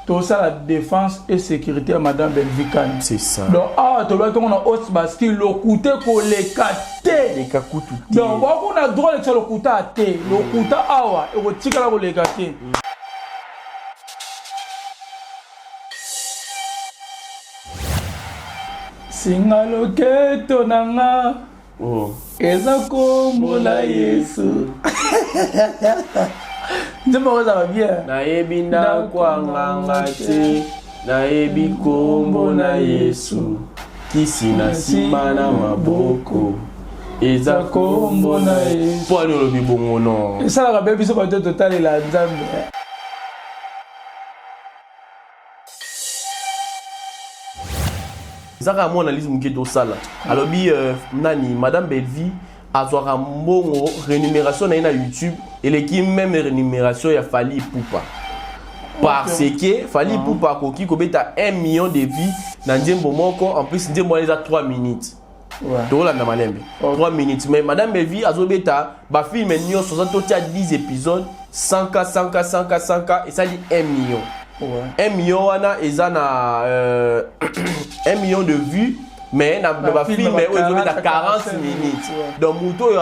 Tosala défense et sécurité ya madame Bellevue Kani. C'est ça. Donc awa tolobaki yango na haute bascule, lokuta ekoleka te. Leka kutu te. Donc bakuna droit lekisa lokuta te. Lokuta awa ekotikala koleka te. Singa loketo na nga. Oh. Eza kombo na Yesu. Nzembo yango ezala bien. Nayebi ndako ya nganga te, nayebi kombo na Yesu. Kisi na nsima na maboko eza kombo na Yesu. Mpo ani olobi bongo non? Esalaka be biso bato totalela Nzambe. Eza kaka mwa analyse moke tosala. Alobi nani madame Bellevue azwaka mbongo rémunération na ye na YouTube eleki même rémunération ya Fally Ipupa. Parce que Fally Ipupa akoki kobeta 1 million de vues na nzembo moko, en plus nzembo wana eza 3 minutes. Tolanda malembe. 3 minutes mais madame Bellevue azobeta ba film nyonso za totia 10 épisodes 100K 100K 100K 100K esali 1 million. 1 million wana eza na 1 million de vues mais na ba film oyo ezobeta 40 minutes. Donc moto oyo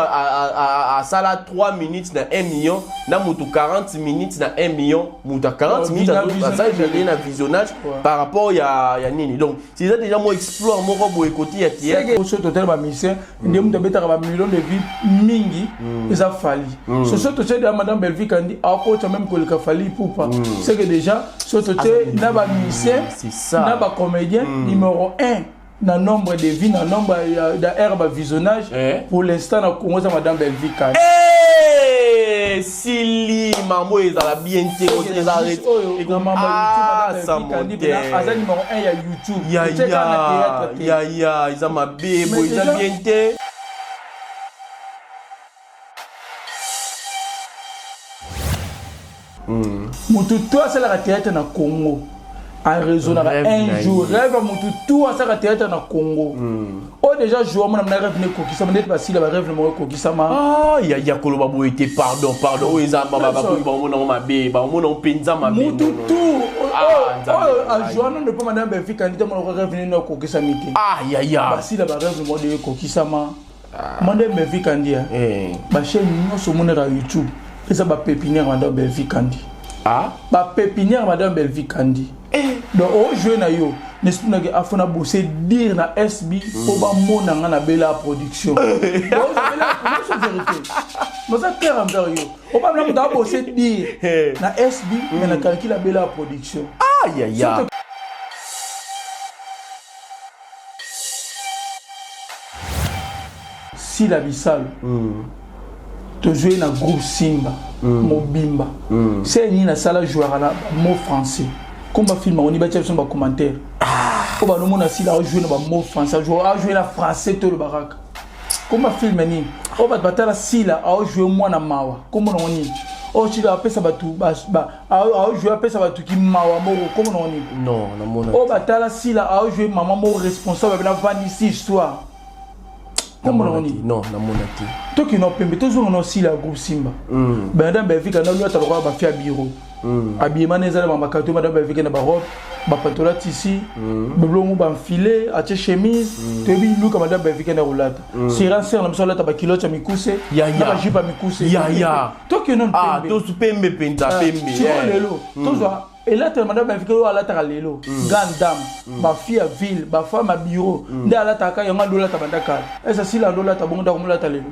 asala 3 minutes na 1 million na moto 40 minutes na 1 million, moto ya 40 minutes asali ebele na visionnage par rapport ya nini. Donc c'est déjà mo explore moko boye côté ya théâtre. Soki totala ba musicien nde moto abetaka ba million de vues mingi eza Fally. Soki totie déjà madame Bellevue Kandi akota même koleka Fally Ipupa. C'est que déjà soki totie na ba musicien na ba comédien numéro 1 na nombre de vues, na nombre ya aire ba visionnage pour l'instant na Congo za madame Bellevue Kandi. Sili mambo ezala bien te, aza numéro 1 ya YouTube. Ya ya eza mabe boye, eza bien te. Mutu to asalaka théâtre na Congo araisonnaka un jour rêve ya mutu tout asalaka théâtre na Congo oyo déjà jour mona mona rêve nekokisama ndeti basila ba rêve na moko ekokisama. Ya koloba boye te, pardon, pardon, oyo eza bakoki baomonango mabe, baomonango mpenza mabe. Mutu tout oyo ajoua nano mpo madame Bellevue Kandi te monoko rêve nini ekokisami te. Basila ba rêve moko de ekokisama. Madame Bellevue Kandi, ba chaîne nyonso omonaka YouTube eza ba pépinière madame Bellevue Kandi. Ba pépinière madame Bellevue Kandi. Donc o jouer na yo nesunaki afona bosser dire na SB po bamona nga na Bella production. Vérité naza clair envers yo, obamela moto abose dire na SB mais na calcule Bella production. Sila Bisalo tozwi na groupe Simba mobimba se nini nasala jouaka na mot français comme bafilme yango ni batia biso na bacommentaire po banomona Sila ajoue na bamot français, ajoue na français toloba kaka comme bafilme nini oyo bato batala Sila aojoue mwana mawa kombo nango nini oyo Sila apesa bato aojoue apesa bato kimawa moko kombo nango nini oyo batala Sila aojoue mama moko responsable abena vandisi histoire kombo nango nini. Non, namona te. Tokino pembe tozonga na Sila ya groupe Simba. Madame Bellevue kana lwata lokola bafi ya bureau habillement na ezala bamakato. Madame Bellevue na barobe bapantola tisi bilongo bamfile atie chemise toyebi luka madame Bellevue na kolata sera ser na biso alata bakilote ya mikuse na bajupe ya mikuse. Tokende pembe pembe mpenza pembe. Sikoyo lelo tozwa elatela madame Bellevue oyo alataka lelo, grande dame, bafille ya ville, bafemme ya bureau nde alataka yango. Andolata banda kala esa Sila andolata bongo ndako molata lelo.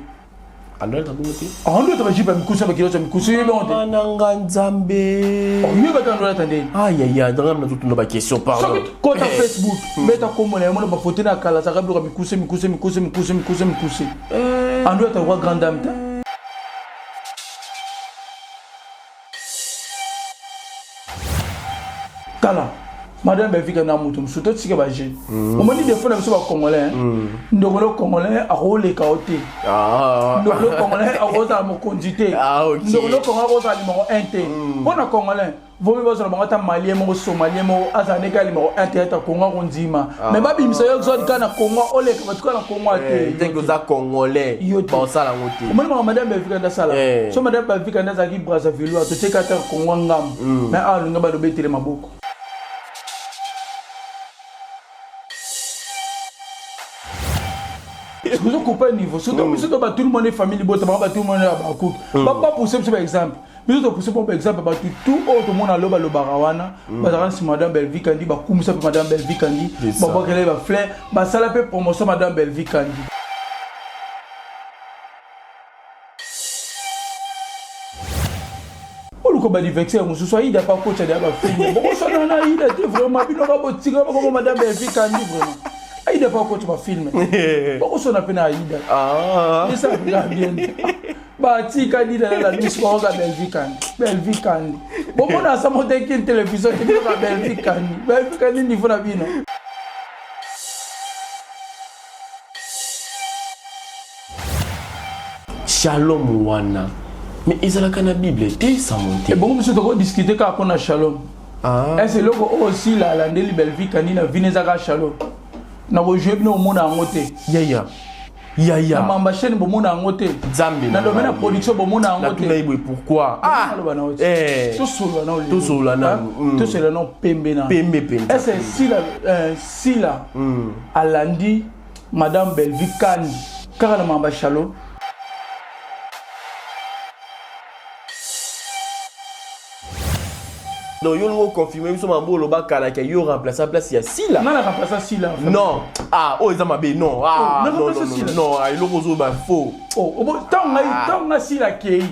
Andolata bongo te. Andolata bajupe ya mikuse, bakilote ya mikuse, oyebi yango te. Nanga Nzambe. Oyebi ata andolata ndeni. Ayaya, ndanga nazotuna baquestion, pardon. Soki kota Facebook, beta kombo na ye, mona bafoto na kala azalaka biloko ya mikuse mikuse mikuse mikuse mikuse mikuse. Andolata roi grande dame te. Tala madame Bellevue na moto mosusu totika baje omoni defo na biso bacongolais. Ndeko no congolais akoleka yo te, ndeko no congolais akozala mokonzi te, ndeko no congolais akozala numéro 1 te. Mpo na congolais vomi bazala bango ata malien moko, somalien moko azala ndenge ya numéro 1 te ata Kongo akondima, mais babimisa yo exode kaka na Kongo, oleka bato kaka na Kongo te. Oza congolais, baosala yango te. Omoni maka madame Bellevue Kandi asala so madame Bellevue Kandi azalaki Brazzaville, totieka ata Kongo ngambo, mais awa alinga balobetele maboko. Tocomprendre niveau. Surtout biso to bato monde, famille libota, bango bato monde ya bakuki bapousse biso baexemple. Biso topousse mpo baexemple, bato tout oyo tomona alo balobaka wana, bazalaka nsima Madame Belvi Kandi, bakumisa mpe Madame Belvi Kandi, babwakela ye bafleur, basala mpe promotion Madame Belvi Kandi. Oluka badiversaire mosusu, Aida pa kotia deya bafilme, bokosana na Aida te. Vraiment, bino ka botika bakoma Madame Belvi Kandi. Vraiment, Aida pa kotia bafilme, bokosana mpe na Aida. Esaka bien, batika dida na miso baoka Belvi Kandi, Belvi Kandi. Bomona asa moteki télévision te, binoka Belvi Kandi, Belvi Kandi, niveau na bino. Shalom wana, mais ezalaka na Bible te, sango te. Ebongo biso tokodiscute kaka mpona shalom. Ese eloko oyo osila alandeli Belvi Kandi na vino, eza kaka shalom. Na kojue bino, omona yango te. Yaya, yaya. Na mamba chaîne, bomona yango te. Nzambe. Na domaine ya production, bomona yango te. Natuna boye, pourquoi? Ah, tosolola nao. Tosolola nanu. Tosolola nao pembe na pembe mpenza. Ese Sila, Sila alandi Madame Belvi Kandi kaka na mamba shalom? Donc yo olingo confirme biso mambo oloba kalaka, yo remplace place ya Sila? Nga na remplace Sila? Non, ah, oyo eza mabe, non. Ah, non, non, non, eloko ozoba faux. Ntango ngai, ntango nga Sila akei,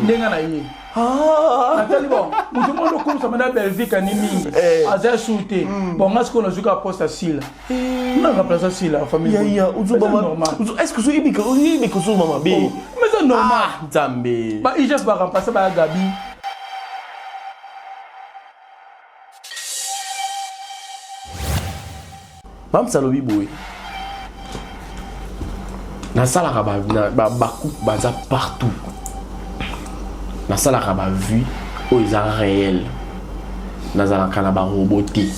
ndenge na ye natali, bon, moto moko okomisa Madame Belvi Kandi mingi aza su te. Bon, nga sikoyo nazwi kaka poste ya Sila, nga remplace Sila, famille. Normal. Est ce que ozoyebika ozoba mabe? Mais eza normal. Nzambe. Ba IGF baremplace baya Gabi. Mamsa alobi boye: nasalaka bacoupe, baza partout, nasalaka bavue oyo eza réel, nazalaka na barobots te.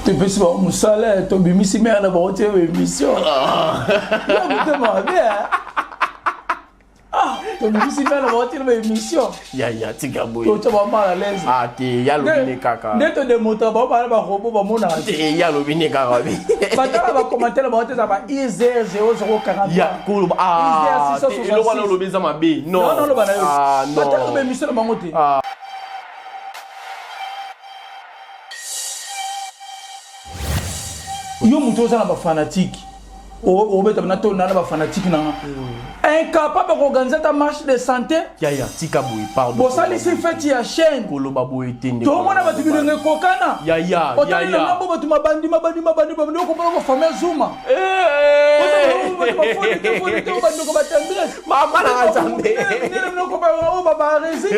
Topesi bango mosala, tobimisi mere na bango tie émission ya motema mabe. Tobimisi mere na bango tie na émission. Yaya, tika boye. Totya bango mal à l'aise. Ah te, ya alobi ne kaka. Nde todemontra bango bana barobots bamonaka. Te, ya alobi ne kaka. Batala bacommentaire na bango te, eza ba ISR 0043. Ya koloba, ah, eloko wana olobi eza mabe, non. Non, oloba na yo, batala ba émission na bango te. Yo moto oza na bafanatike, obeta na to na bafanatike nanga, incapable koorganiser ta marche de santé. Yaya, tika boye, pardon. Bosalisi fête ya chaîne. Koloba boye te nde. Tomona bato bilenge ekokana. Yaya. Otali na ngambo, bato mabandi, mabandi, mabandi, mabandi, okomona kofamia Zuma, bafoni te, foni te, bandeko batendresse. Mama na Nzambe. Oyo babaresi.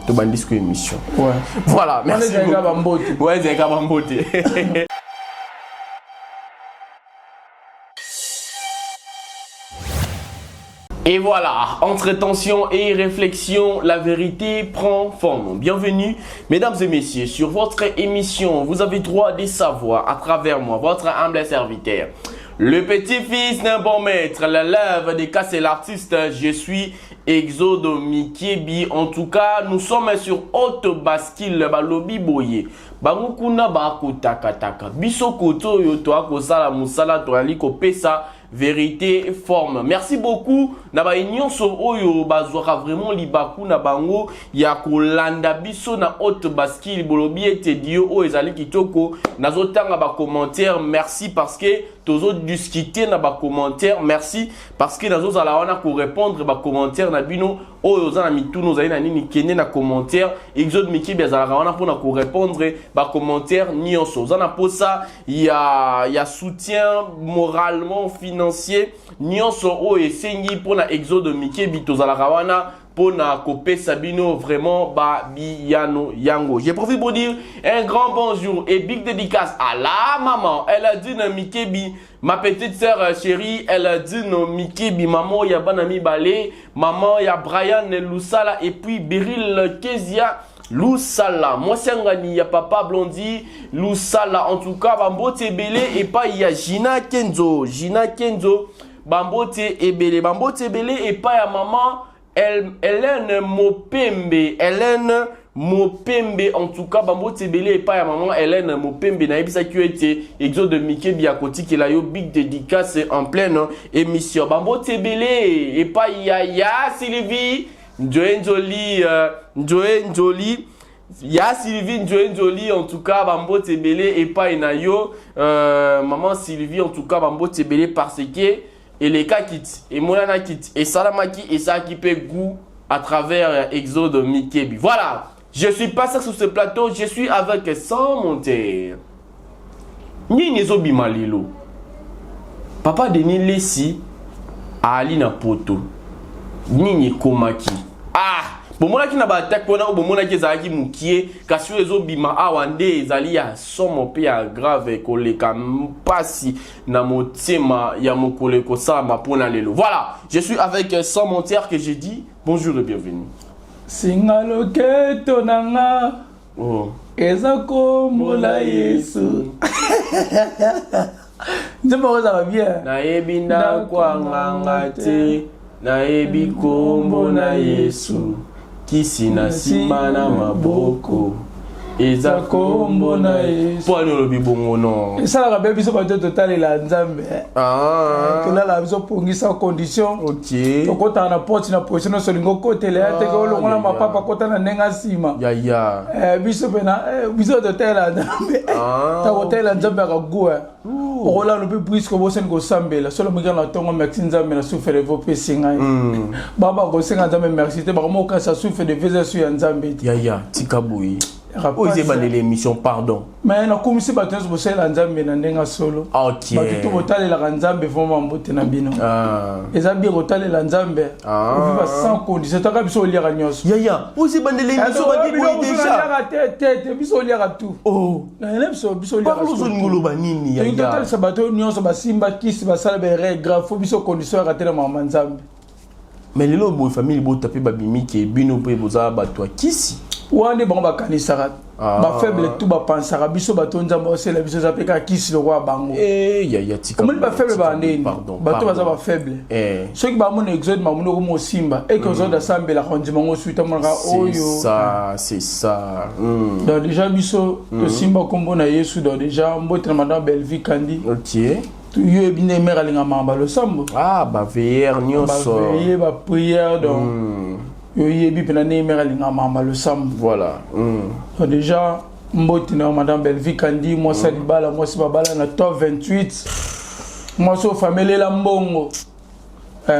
Tobandi siko émission. Ouais. Voilà, merci. Ezalaka bambote. Ouais, ezalaka bambote. Et voilà, entre tension et réflexion, la vérité prend forme. Bienvenue, mesdames et messieurs, sur votre émission. Vous avez droit de savoir à travers moi, votre humble serviteur. Le petit-fils d'un bon maître, l'élève de Cassel l'artiste, je suis Exode Mikiebi. En tout cas, nous sommes sur Haute Bascule, balobi boye. Bango kuna bakotakataka, biso koto oyo toakosala mosala, toyali kopesa vérité forme. Merci beaucoup na baye nyonso oyo bazwaka vraiment libaku na bango ya kolanda biso na Haute Bascule. Bolobi ete dio oyo ezali kitoko. Nazotanga bacommentaire, merci, parce que tozodiscute na bacommentaire. Merci, parce que nazozala wana korépondre bacommentaire na bino. Oyo oza na mituna, ozali na nini, kende na commentaire. Exode Mikibi azalaka wana mpona korépondre bacommentaire nyonso. Oza na posa ya soutien moralement, financier, nyonso oyo esengi mpona Exode Mikebi, tozalaka wana mpona kopesa bino vraiment babiyano yango. Je profite pour dire un grand bonjour et big dédicace à la maman Eladine Mikebi, ma petite sœur chérie Eladine Mikebi, maman ya bana mibale, maman ya Brian Lusala et puis Biril Kezia Lusala, mwasi angani ya papa Blondi Lusala. En tout cas, bambote ebele epai ya Gina Kenzo, Gina Kenzo, bambote ebele, bambote ebele epai ya maman Hélène Mopembe, Hélène. Mopembe, en tout cas bambote ebele epai ya maman Hélène Mopembe. Nayebisaki yo ete Exode Mikebi akotikela yo big dédicace en pleine émission. Bambote ebele epai ya Sylvie Njoe Nzoli, Njoe Nzoli, ya Sylvie Njoe Nzoli, en tout cas bambote ebele epai na yo, maman Sylvie, en tout cas bambote ebele, parce que elekaki ti, emonanaki ti, esalamaki, esalaki mpe goût à travers Exode Mikebi. Voilà, je suis passé sur ce plateau, je suis avec Sans Monter. Nini ezobima lelo? Papa Denis Lesi ali na poto. Nini ekomaki? Ah, bomonaki na baattaque wana oyo bomonaki ezalaki mokie, kasi oyo ezobima awa nde ezali ya somo mpe ya grave koleka, mpasi na motema ya mokolo ekosalama mpona lelo. Voilà, je suis avec Sans Monter que j'ai dit bonjour et bienvenue. Singa loketo na nga. Oh. Eza kombola Yesu, nzembo kozala bien. Nayebi ndako ya nganga te, nayebi nkombo na Yesu, kisi na nsima na maboko eza nkombo na Yesu. Mpo ani olobi bongo? Non. Esalaka mpe biso bato totalela Nzambe. Ah. Tolala biso pongisa condition. Tokotaka na porte na position nyonso olingi okotela ya teke, olongola mapapa, kota na ndenge nsima. Yaya. Biso mpena, biso totalela Nzambe. Takotalela Nzambe akague, okolala mpe puisque obosani kosambela. Solo moki na ntongo, merci Nzambe na souffle de vie opesi ngai. Baba kosenga Nzambe merci te, bakoma kokasa souffle de vie eza su ya Nzambe te. Yaya, tika boye. Oyo eza ebandeli émission, pardon. Mais nakumisi bato nyonso bosalela Nzambe na ndenge ya solo. Bato to botalelaka Nzambe, vraiment mbote na bino. Eza bien kotalela Nzambe, ovivre sans condition. Taka biso oliaka nyonso. Yaya, oyo eza ebandeli émission, bandi boye déjà. Te, te, te, biso oliaka tout. Oh. Nayele biso oliaka. Pardon, ozolinga oloba nini? Tolingi Yaya. Totalisa bato oyo nyonso basimba kisi, basala baerreur grave, faut biso condition yaka te na mama Nzambe. Mais lelo boye, famille libota mpe babimi ke bino mpe boza bato ya kisi. Wana nde bango bakanisaka. Bafaible tout bapansaka biso bato Nzambe osela biso eza mpe kaka kisi lokola bango. Eh, yaya, tika. Omoni, bafaible Tika. bandeni. Pardon. Bato baza Pardon. bafaible. Eh. Soki bamona Exode mamoni okoma osimba eke Exode asambelaka, ondima ngo suite amonaka C'est oyo. ça, c'est ça. Donc déjà biso tosimba nkombo na Yesu. Donc déjà mbote na madame Bellevie Kandi. Yo yebi nde mare alinga makambo ya losambo. Ah, ba VR nyonso. Baveillée, baprière. Donc yo yebi mpena nde mare alinga makambo ya losambo. Voilà. Donc déjà mbote na madame Bellevie Kandi, mwasi ya libala, mwasi babala na top 28, mwasi oyo famelela mbongo.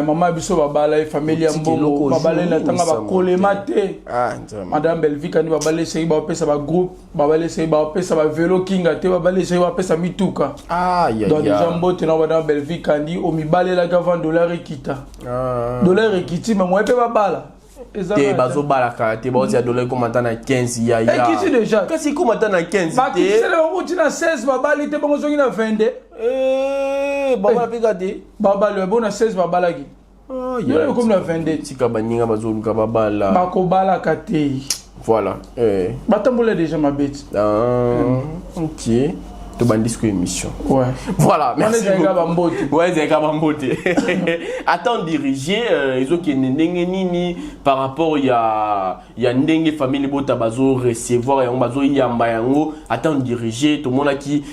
Mama biso babala ye famille ya Otiki mbongo. eloko. Babala na jour ntanga nini? bakolema te. Ah, Nzambe. Madame Bellevie Kandi, babala eseki baopesa bagroupe, babala eseki baopesa bavelo kinga te, babala eseki bapesa mituka. Ah, Donc yaya. déjà mbote na madame Bellevie Kandi, omibalelaki avant dollar ekita. Dollar ekiti, mais moye mpe babala eza te. kaka te. Bazobalaka te, baozia dollar ekoma ata na 15, yaya. Ekiti déjà. Kasi ekoma ata na 15 te. Bakitisele bango ti na 16, babali te. Bango soki na 22. Eh, babala mpe ka te. Babali bo na 16 babalaki. Ah, Yo yaya, ekomi na 22. Tika baninga bazoluka babala. Bakobalaka te. Voilà, eh. Batambola déjà mabeti. Ah, ok, tobandi siko émission. Ouais. Voilà, merci. Ezalaka beaucoup. bambote. Ouais, ezalaka bambote. Attends, dirige, ezokende ndenge nini par rapport ya ndenge famille bota bazo recevoir yango, bazoyamba yango? Attends, dirige, tomonaki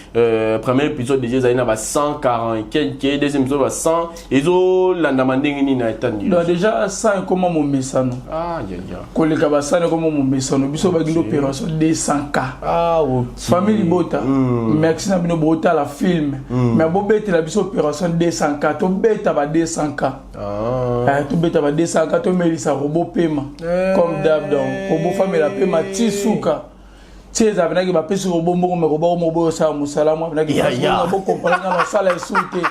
premier épisode déjà ezali na ba 140 quelque, deuxième épisode ba 100, ezolandama ndenge nini na attends Donc dirige? Déjà 100 ekoma momesano. Ah, ya. Koleka basani ekoma momesano. Biso bakindi opération 200K. Ah, ok. Famille libota, merci na bino botala film, mais bobetela biso opération 200K, tobeta ba 200K. Ah. Eh, tobeta ba 200K, tomelisa robot pema. Comme d'hab. Donc robot famela pema ti suka ti eza penaki bapesi robot mbongo, mais robot omo boyo osala mosala mwa penaki. Ya. Bokomprendre nga na osala esu te.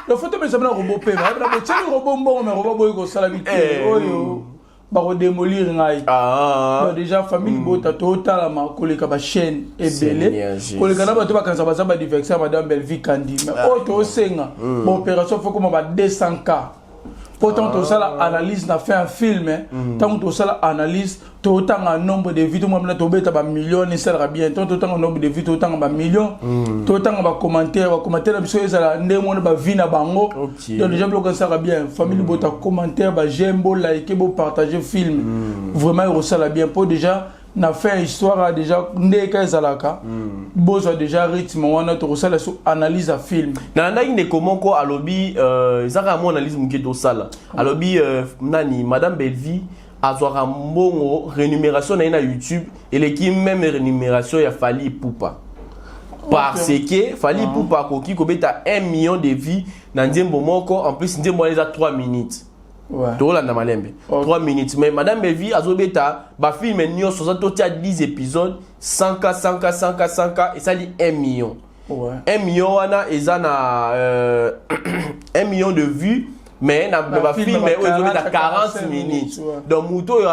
Le faut tomelisa mpena robot pema pena. Botieli robot mbongo, mais robot boyi kosala bite. Oyo bakodémolir ngai. Ah. Donc déjà famille libota totalama koleka bachaîne ebele, Seigneur Jésus. koleka na bato bakanisa baza badiversaire madame Bellevie Kandi. Mais oyo toosenga, baopération faut koma ba 200K, po ntango tosala analyse na fin ya film, ntango tosala analyse, totanga nombre de vues, tomona tobeta bamillion, esalaka bien. Ntango totanga nombre de vues, totanga bamillion, totanga bacommentaire, bacommentaire na biso ezala ndenge mona bavie na bango. Donc déjà biloko esalaka bien. Famille libota, commentaire, baj'aime, bolike, bopartage film, vraiment ekosala bien, mpo déjà Na fin ya histoire déjà, ndeka ezalaka, bozwa déjà rythme wana, tokosala so analyse ya film. Nalandaki ndeko moko alobi, eza kaka mwa analyse moke tosala. Alobi, nani, Madame Bellevie azwaka mbongo, rémunération na ye na YouTube eleki même rémunération ya Fally Ipupa, parce que Fally Ipupa akoki kobeta 1 million de vues na nzembo moko. En plus, nzembo wana eza 3 minutes. Tolanda malembe. 3 minutes, mais Madame Bellevie azobeta bafilm nyonso, aza totia 10 épisodes, 100K, 100K, 100K, 100K, esali 1 million. 1 million wana eza na 1 million de vues, mais na bafilm oyo ezobeta 40 minutes. Donc moto oyo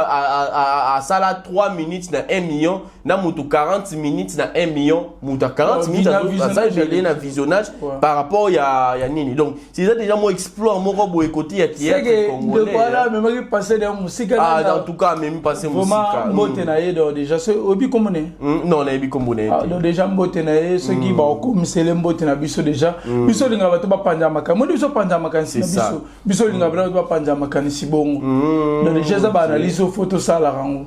asala 3 minutes na 1 million na moto 40 minutes na 1 million, moto ya 40 minutes asala ebele na visionnage par rapport ya nini. Donc c'est déjà mo exploit moko boye côté ya théâtre congolais. Amemaki passé de mosika. Ah, en tout cas amemi passé mosika. Mbote na ye. Donc déjà oyebi kombo ne? Non, nayebi kombo na ye te. Donc déjà mbote na ye. Soki bakomisele, mbote na biso. Déjà biso olingaka bato bapanza makanisi, moni biso panza makanisi na biso. Biso olingaka bato bapanza makanisi bongo. Donc déjà eza baanalyse oyo fo tosalaka yango.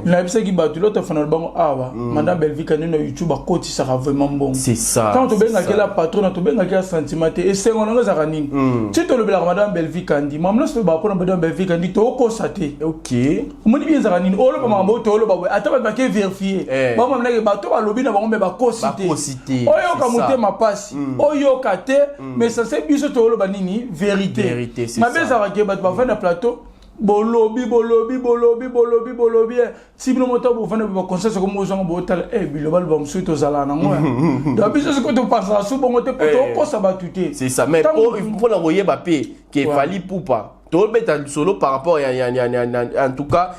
Nayebisaki bato lotofana bango awa, Madame Bellevie Kandi na YouTube akotisaka vraiment mbongo. C'est ça. Quand tobengaki la patronne, tobengaki ya sentiment te. Esengo nango ezalaka nini? Ti tolobelaka Madame Bellevie Kandi, mamu nyonso tolobaka mpona Madame Bellevie Kandi, tokokosa te. Omoni bien ezalaka nini? Oloba makambo oyo toloba boye, ata bato bake vérifier, bamonaki bato balobi na bango, me bakosi te. Oyoka motema pasi, oyoka te, mais sase biso toloba nini? Vérité. Mabe ezalaka ke bato bafandi na plateau, bolobi, bolobi, bolobi, bolobi, bolobi, ti bino moto bofanda baconscience komo ozwanga botala e biloba loba mosusu tozalaka nango. Donc biso sikoyo topasaka su bongo te, mpo tokosa bato te. C'est ça. Mais mpona koyeba mpe ke Fally Ipupa, tobeta lisolo par rapport ya, en tout cas,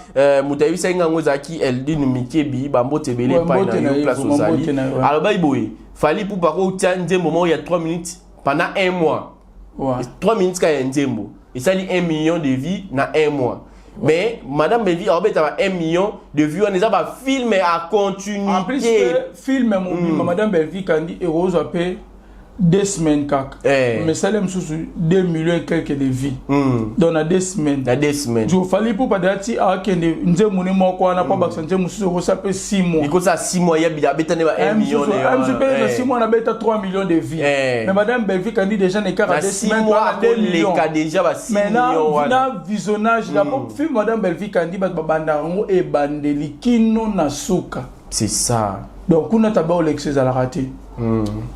moto ayebisaki ngango ezalaki Eldine Mikebi. Bambote ebele epai na yo place ozali. Alobaki boye: Fally Ipupa kotia nzembo moko ya 3 minutes pendant un mois, 3 minutes kaka ya nzembo esali 1 million de vues na un mois. Mais Madame Bellevie aobeta ba 1 million de vues wana eza bafilm à continuité. En plus, film mobimba Madame Bellevie Kandi ekozwa mpe 2 semaines kaka, mais sala mosusu 2 millions et quelques de vues. Donc na 2 semaines. Na 2 semaines. Jo Fally mpo padela ti akende nzembo ne moko wana, mpo abakisa nzembo mosusu, ekosa mpe 6 mois. Ekosa 6 mois, ya abeta ne ba 1 million. Mosusu mpe na 6 mois nabeta 3 millions de vues. Mais Madame Bellevie Kandi déjà na ekaka 2 semaines, 2 millions déjà, ba 6 millions wana na visionnage. D'abord film Madame Bellevie Kandi, bato babandaka yango ebandeli kino na suka. C'est ça. Donc kuna taba olekisa ezalaka te.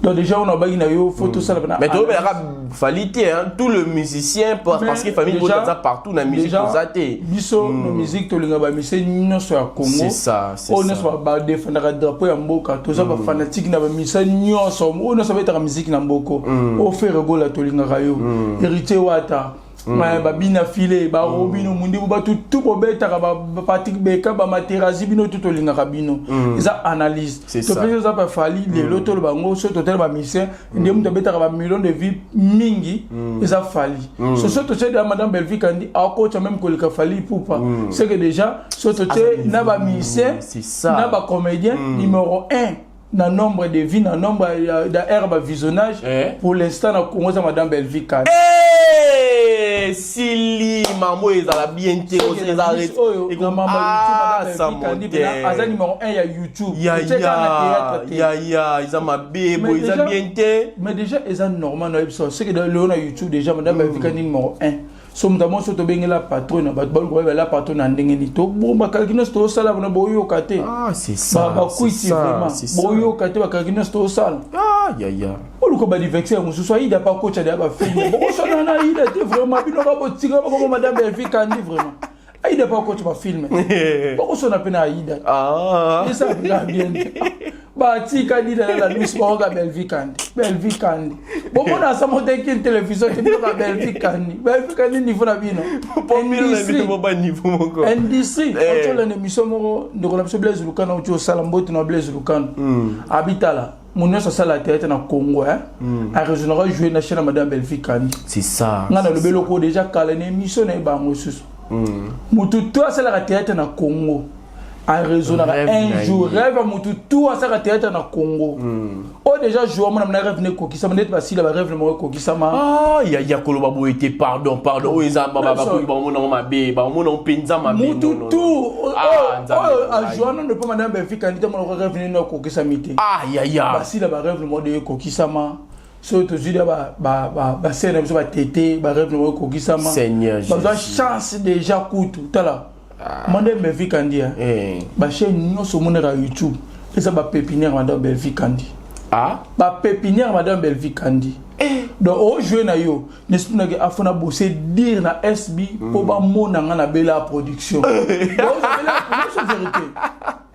Donc déjà on abaki na yo faut tosala. Mais tolobelaka Fally te, hein, tout le musicien, parce que famille botaza partout na musique toza te. Biso na musique tolinga bamusicien nyonso ya Congo. C'est ça. Oyo nyonso badefendaka drapeau ya mboka, toza bafanatike na bamusicien nyonso oyo nyonso babetaka musique na mboka. Oyo Ferre Gola, tolingaka yo. Héritier Wata, babina file barobino mundibu, bato tu bobetaka, bapatrik beka, bamaterasi, bino tu tolingaka bino. Eza analyse topesi. Eza baFally lelo toloba yango. So totala bamusicien nde moto abetaka bamillion de vues mingi eza Fally. So so totie deja Madame Bellevie Kandi akotya même koleka Fally Ipupa, c'est que déjà so totie na bamusicien na bacomédien numéro 1 na nombre de vues, na nombre ya aire bavisionnage pour l'instant na Congo eza Madame Bellevie Kandi. Sili mambo ezala bien te. Aza numéro 1 ya YouTube. Ya eza mabe boye, eza bien te. Mais déjà eza normal na biso, c'est que lelo na YouTube déjà Madame Bellevie Kandi numéro 1. So moto amonso tobengela patron na bato baluka bayebela patron na ndenge nini. Bakalaki nyonso tosala bona boyoka te, bakwiti vraiment boyoka te, bakalaki nyonso tosala. Oluka badiversaire mosusu Aida pa kocha deya bafilm bokosana na Aida te. Vraiment bino ka botika bakoma Madame Bellevie Kandi. Vraiment Aida pa kocha bafilm, bokosona mpe na Aida, eza bien te. Batika dida na la lusi bakoka Bellevie Kandi, Bellevie Kandi bomona asa moteki télévision te. Bino ka Bellevie Kandi, Bellevie Kandi niveau na bino. Industrie otolanda émission moko, ndeko na biso Blaise Lukano oti osala. Mbote na Blaise Lukano. Abitala moto nyonso asala théâtre na Congo araisonnaka jouer na chaîne ya Madame Bellevie Kandi. C'est ça. Nga nalobi eloko déjà kala na émission na ye bango lisusu. Motu to asalaka théâtre na Congo Araisonnaka un jour rêve ya motu tout asaka théâtre na Congo oyo déjà jour mona mona rêve nekokisama, ndeti basila barêve na bango ekokisama. Ah, ya koloba boye te, pardon, pardon. Oyo eza bakoki, bamonango mabe, bamonango mpenza mabe. Mutu tout oyo ajoua nano mpo madame Belvi Kandi te, monoko rêve nini ekokisami te. Ah, yaya. Basila barêve na bango de ekokisama. Soki tozwi da basere na biso, batete, barêve na bango ekokisama, bazwa chance déjà. Kutu tala madame Belvi Kandi, bachaîne nyonso omonaka YouTube eza bapépinière madame Belvi Kandi. Bapépinière madame Belvi Kandi. Donc ojoue na yo nesprit nake afona bose dire na SB mpo bamona nga na Bela Production. Vérité,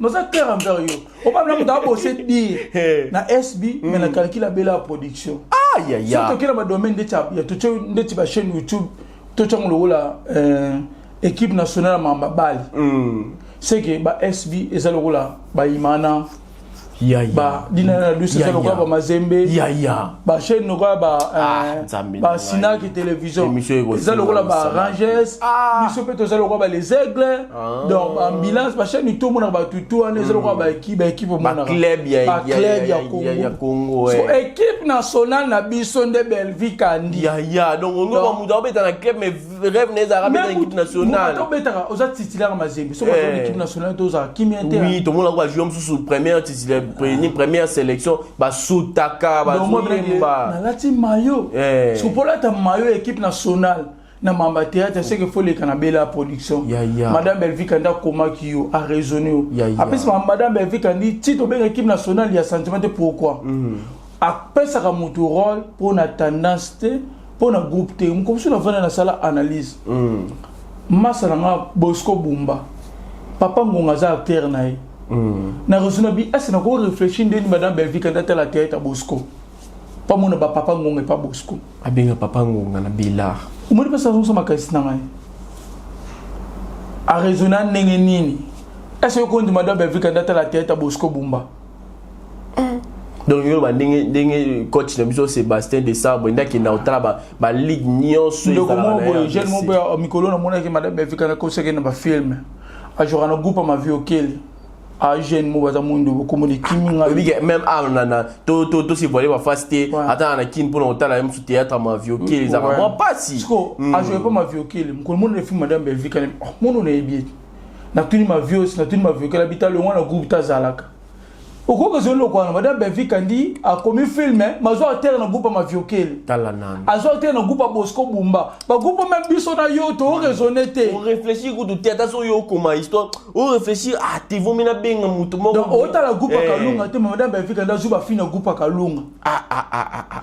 naza clair envers yo. Obamina moto abose dire na SB, mais na calcul abela Production. So tokei na badomaine ndeti bachaîne YouTube, totyango lokola équipe nationale ya mamba bali, c'est que ba SB eza lokola bayimana, ba dina na dusu, eza lokola bamazembe. Bachaîne lokola basinaki télévision eza lokola barangers. Biso mpe toza lokola ba Les Aigles. Donc baambulance, bachaîne to omonaka batutu wana eza lokola baéquipe omonaka, baclub ya Congo. Équipe nationale na biso nde Belvi Kandi. Yaya, donc ongo moto abeta na club, mais rêve na ezalaka beta équipe nationale. Obetaka, oza titulaire Mazembe, soki oza équipe nationale to ozala kimia te. Oui, tomonaka bajoueur mosusu première titulaire, première sélection, basutaka, bazoyemba. Nalati mayo. Soki mpo olata mayo équipe nationale na mamba théâtre, c'est que faut leka na Bela Production. Madame Belvi Kandi akomaki yo, araisonne yo, apesi madame Belvi Kandi ti tobenga équipe nationale ya sentiment te. Pourquoi apesaka motu rôle? Mpo na tendance te, mpo na groupe te. Mokomosu navanda, nasala analyse. Masa na nga Bosco Bumba, Papa Ngonga aza acteur na ye. Na raison bi ese nako réfléchir ndeni madame Belvi Kandi atala théâtre Bosco, pamona bapapa Ngonga epa Bosco. Abenga Papa Ngonga na Belar. Omoni mpesa azongisa makanisi na ngai, araisonna ndenge nini? Ese yokondi madame Belvi Kandi atala théâtre Bosco Bumba? Donc yo ndenge ndenge coach na biso Sébastien de Sabre nde akenda kotala baligue nyonso. Ndeko moko boye, jeune moko boye, mikolo namonaki madame Belvi Kandi akosaki na bafilm, ajouaka na groupe ya Maviokeli, ajeune mo baza mwindu, bokomona ekimi ngai même awa na tosivoile bafasi te, ata na Kini, mpona kotala ye mosu théâtre Maviokeli ezaka mwa pasi. Siko ajoue pa Maviokeli, mokolo mona film madame Belvi Kandi, mono nayebi ete natuni Maviosi, natuni Maviokeli, abita longwa na groupe tazalaka. Okoki ozwa eloko wana, madame Belvi Kandi akomi film, mazwa atere na groupe ya Maviokeli. Tala nanu. Azwa atere na groupe ya Bosco Bumba, bagroupe même biso na yo toraisonne te. Oréfléchir kutu te, ata so oyo okoma histoire, oréfléchir, ah te, vomi nabenga motu moko. Donc otala groupe ya Kalunga te, madame Belvi Kandi azwi bafille na groupe ya Kalunga.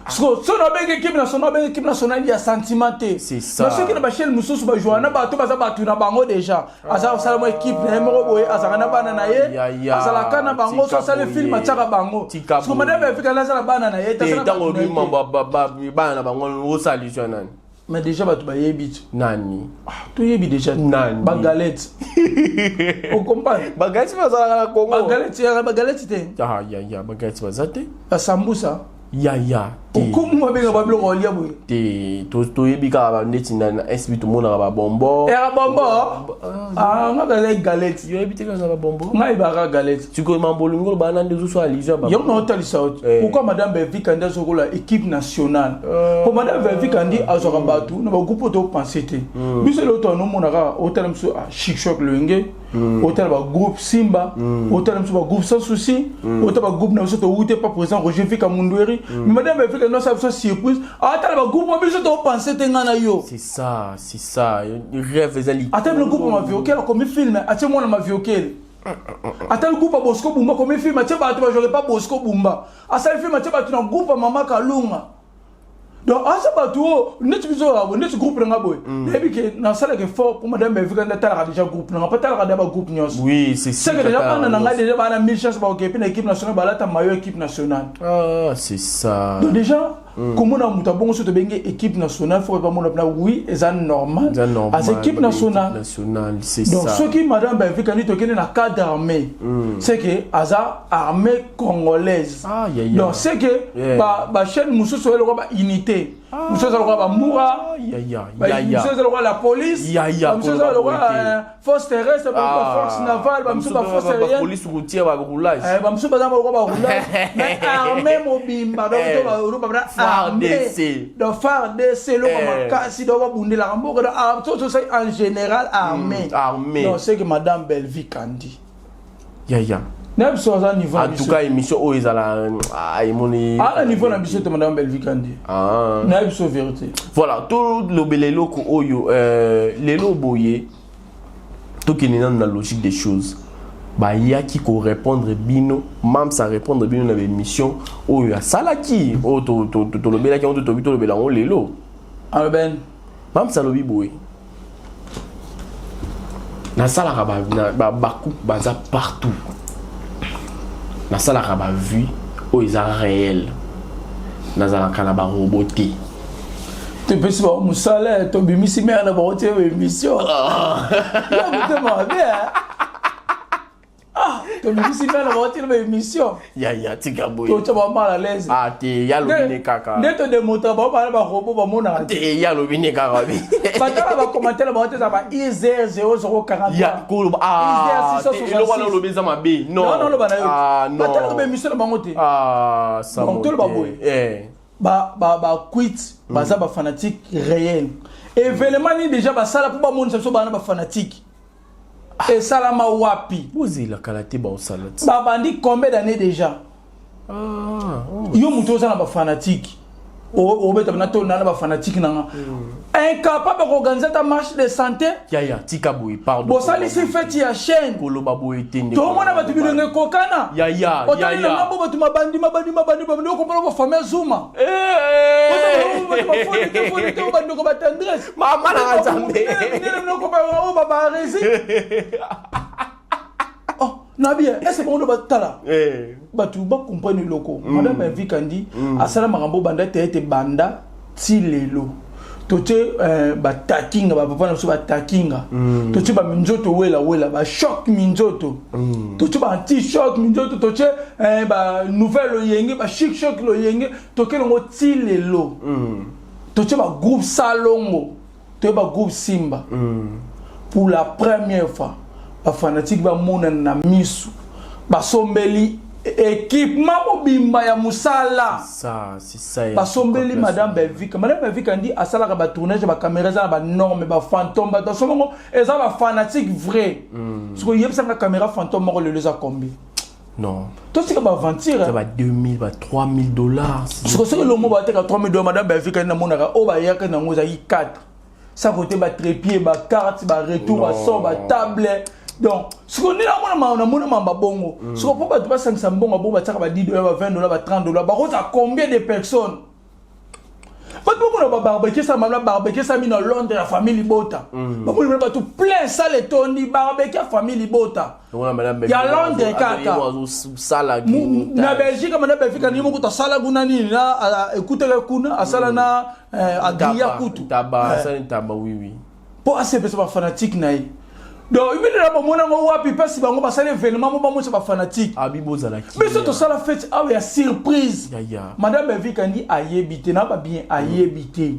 So so nabengi équipe nationale, nabengi équipe nationale ya sentiment te. C'est ça. Soki na bachaîne mosusu bajouaka na bato, baza bato na bango déjà, aza kosala mwa équipe na ye moko boye, azalaka na bana na ye, azalaka na bango, so asali film atiaka bango. Siko madame Belvi Kandi azala bana na ye. Ntango olobi mambo bana na bango, osala liso ya nani? Mais déjà bato bayebi ti. Nani? Toyebi déjà. Nani? Bagalette, ocomprendre? Bagalette bazalaka na Congo? Bagalette yaka bagalette te. Ah, ya bagalette baza te. Basambusa. Ya te. Okomu babenga babiloko olia boye. Te, toyebi kaka ndeti na SB tomonaka babombo. Yaka bombo, nga kazali galette. Yoyebi te kaza babombo. Ngai yebaka galette. Sikoyo mambo olingi oloba nande ozosala liso ya yango na otalisa yo pourquoi madame Belvi Kandi azokola équipe nationale, po madame Belvi Kandi azwaka bato na bagroupe oyo topense te. Biso lelo to anomona kaka, otala biso Chic Choc Loyenge, otala bagroupe Simba, otala biso bagroupe Sans Souci, otala bagroupe na biso towute pa président Roger Vika Mundweri. Mais madame Belvi Kandi osala biso surprise, atala bagroupe oyo biso topense te, ngai na yo. C'est ça, c'est ça, rêve ezali. Ata bino groupe Maviokele, akomi film, atie mwana Maviokele. Ata le groupe ya Bosco Bumba, akomi film, atie bato bajouer pa Bosco Bumba. Asali film, atie bato na groupe ya mama Kalunga. Donc aza bato oyo neti biso abo, neti groupe na nga boye, nayebi ke nasalaka effort po madame Belvi Kandi atalaka déjà groupe na nga, mpo atalaka déjà bagroupe nyonso. Oui, c'est c'est que déjà bana na ngai déjà bana mille chance bakoke mpe na équipe nationale, balata maillot équipe nationale. Ah, c'est ça. Donc déjà komona moto abongo, so tobengi équipe nationale, faut bamona mpena, oui, eza normal. Eza normal. Aza équipe nationale. Nationale, c'est Donc ça. Soki madame Belvi Kandi, tokende na cadre armée, c'est que aza armée congolaise. Ah, ya, ya. Donc c'est que bachaîne mosusu oyo eloko baunité. Mosusu eza lokola bamura, mosusu eza lokola la police, mosusu eza lokola force terrestre, baforce navale, bamosusu baforce aérienne, police routière, baroulage. Bamosusu baza lokola baroulage, mais armée mobimba, donc armée, donc FARDC, eloko makasi, donc babundelaka mboka, donc en général armée. Armée. Donc c'est que madame Bellevue Kandi, yaya. Na biso aza niveau. En tout cas, émission oyo ezala emoni. Na niveau na biso te, madame Bellevue Kandi, na biso vérité. Voilà, tolobela eloko oyo lelo boye. Tokende nanu na logique des choses. Bayaki korépondre bino, mams arépondre bino na baémission oyo asalaki, oyo tolobelaki yango, totobi tolobela yango lelo. Aloben. Mams alobi boye: nasalaka bacoupe baza partout, nasalaka bavue oyo eza réel, nazalaka na barobots te. Topesi bango mosala, tobimisi mere na bango tie émission ya motema mabe. Tobimisi mere na bango tie na émission. Yaya, tika boye. Totya bango mal à l'aise. Ah te, ya lobi ne kaka. Nde todemontra bango bana barobots bamonaka. Te, ya lobi ne kaka. Batala bacommentaire bango te, eza ba iser 0040. Ya koloba, ah, eloko wana olobi eza mabe. Non, oloba na yo, batalaka baémission na bango te. Ah. Donc toloba boye, baquit baza bafanatique réel. Événement nini déjà basala mpo bamonisa biso bana bafanatique? Esalama wapi? Bozela, kala te baosala ti. Babandi combien d'années déjà? Yo moto oza na bafanatique, obeta na to na bafanatique nanga, incapable koorganiser ta marche de santé. Yaya, tika boye, pardon. Bosalisi fête ya chaîne. Koloba boye te nde. Tomona bato bilenge ekokana. Yaya. Otali na ngambo, bato mabandi, mabandi, mabandi, mabandi, okompona bafamille Zuma, bafoni te, foni te, bandeko batendresse. Mama na Nzambe. Oyo babaresi na bien ese bango batala, bato bacomprendre eloko. Madame Evi Kandi asala makambo banda te ete banda ti lelo. Totie batakinga, bapapa na biso batakinga, totie baminzoto welawela, bachoc minzoto, totie baanti choc minzoto, totie banouvelle loyenge, bachic choc loyenge, tokelongo ti lelo. Totie bagroupe Salongo, toye bagroupe Simba. Pour la première fois, bafanatique bamonana na misu, basombeli équipement mobimba ya mosala. Basombeli madame Belvika. Madame Belvika ndi asalaka batournage, bacaméra eza na banorme, bafantôme, bato asombango eza bafanatique vrai. Soki oyebisanga, caméra fantôme moko lelo eza combien? Non. Tosika baaventure. Ça va 2000, ba 3000 dollars. Soki elongo bateka 3000 dollars, madame Belvika ndi namonaka oyo bayaka nango ezalaki 4 sans côté batrépied, bacarte, baretour, bason, batable. Donc sikoyo nde namona, namona mamba bongo. Sikoyo mpo bato basangisa mbongo bongo, batiaka ba 10 dollar, ba 20 dollar, ba 30 dollar, bakozala combien de personnes? Bato bamona babarbecue esalama na barbecue esalami na Londres ya famille libota, bamoni bana bato plein salle etondi, barbecue ya famille libota ya Londres kaka. Na Belgique, mana Belgique nini moko tosala kuna nini na ekutaka kuna, asala na Adria kutu mpo asepesa bafanatique na ye. Donc ibinela bamonango wapi? Mpasi bango basala événement mo bamonisa bafanatique. Biso tosala fête awa ya surprise, madame Evi Kandi ayebi te na babien, ayebi te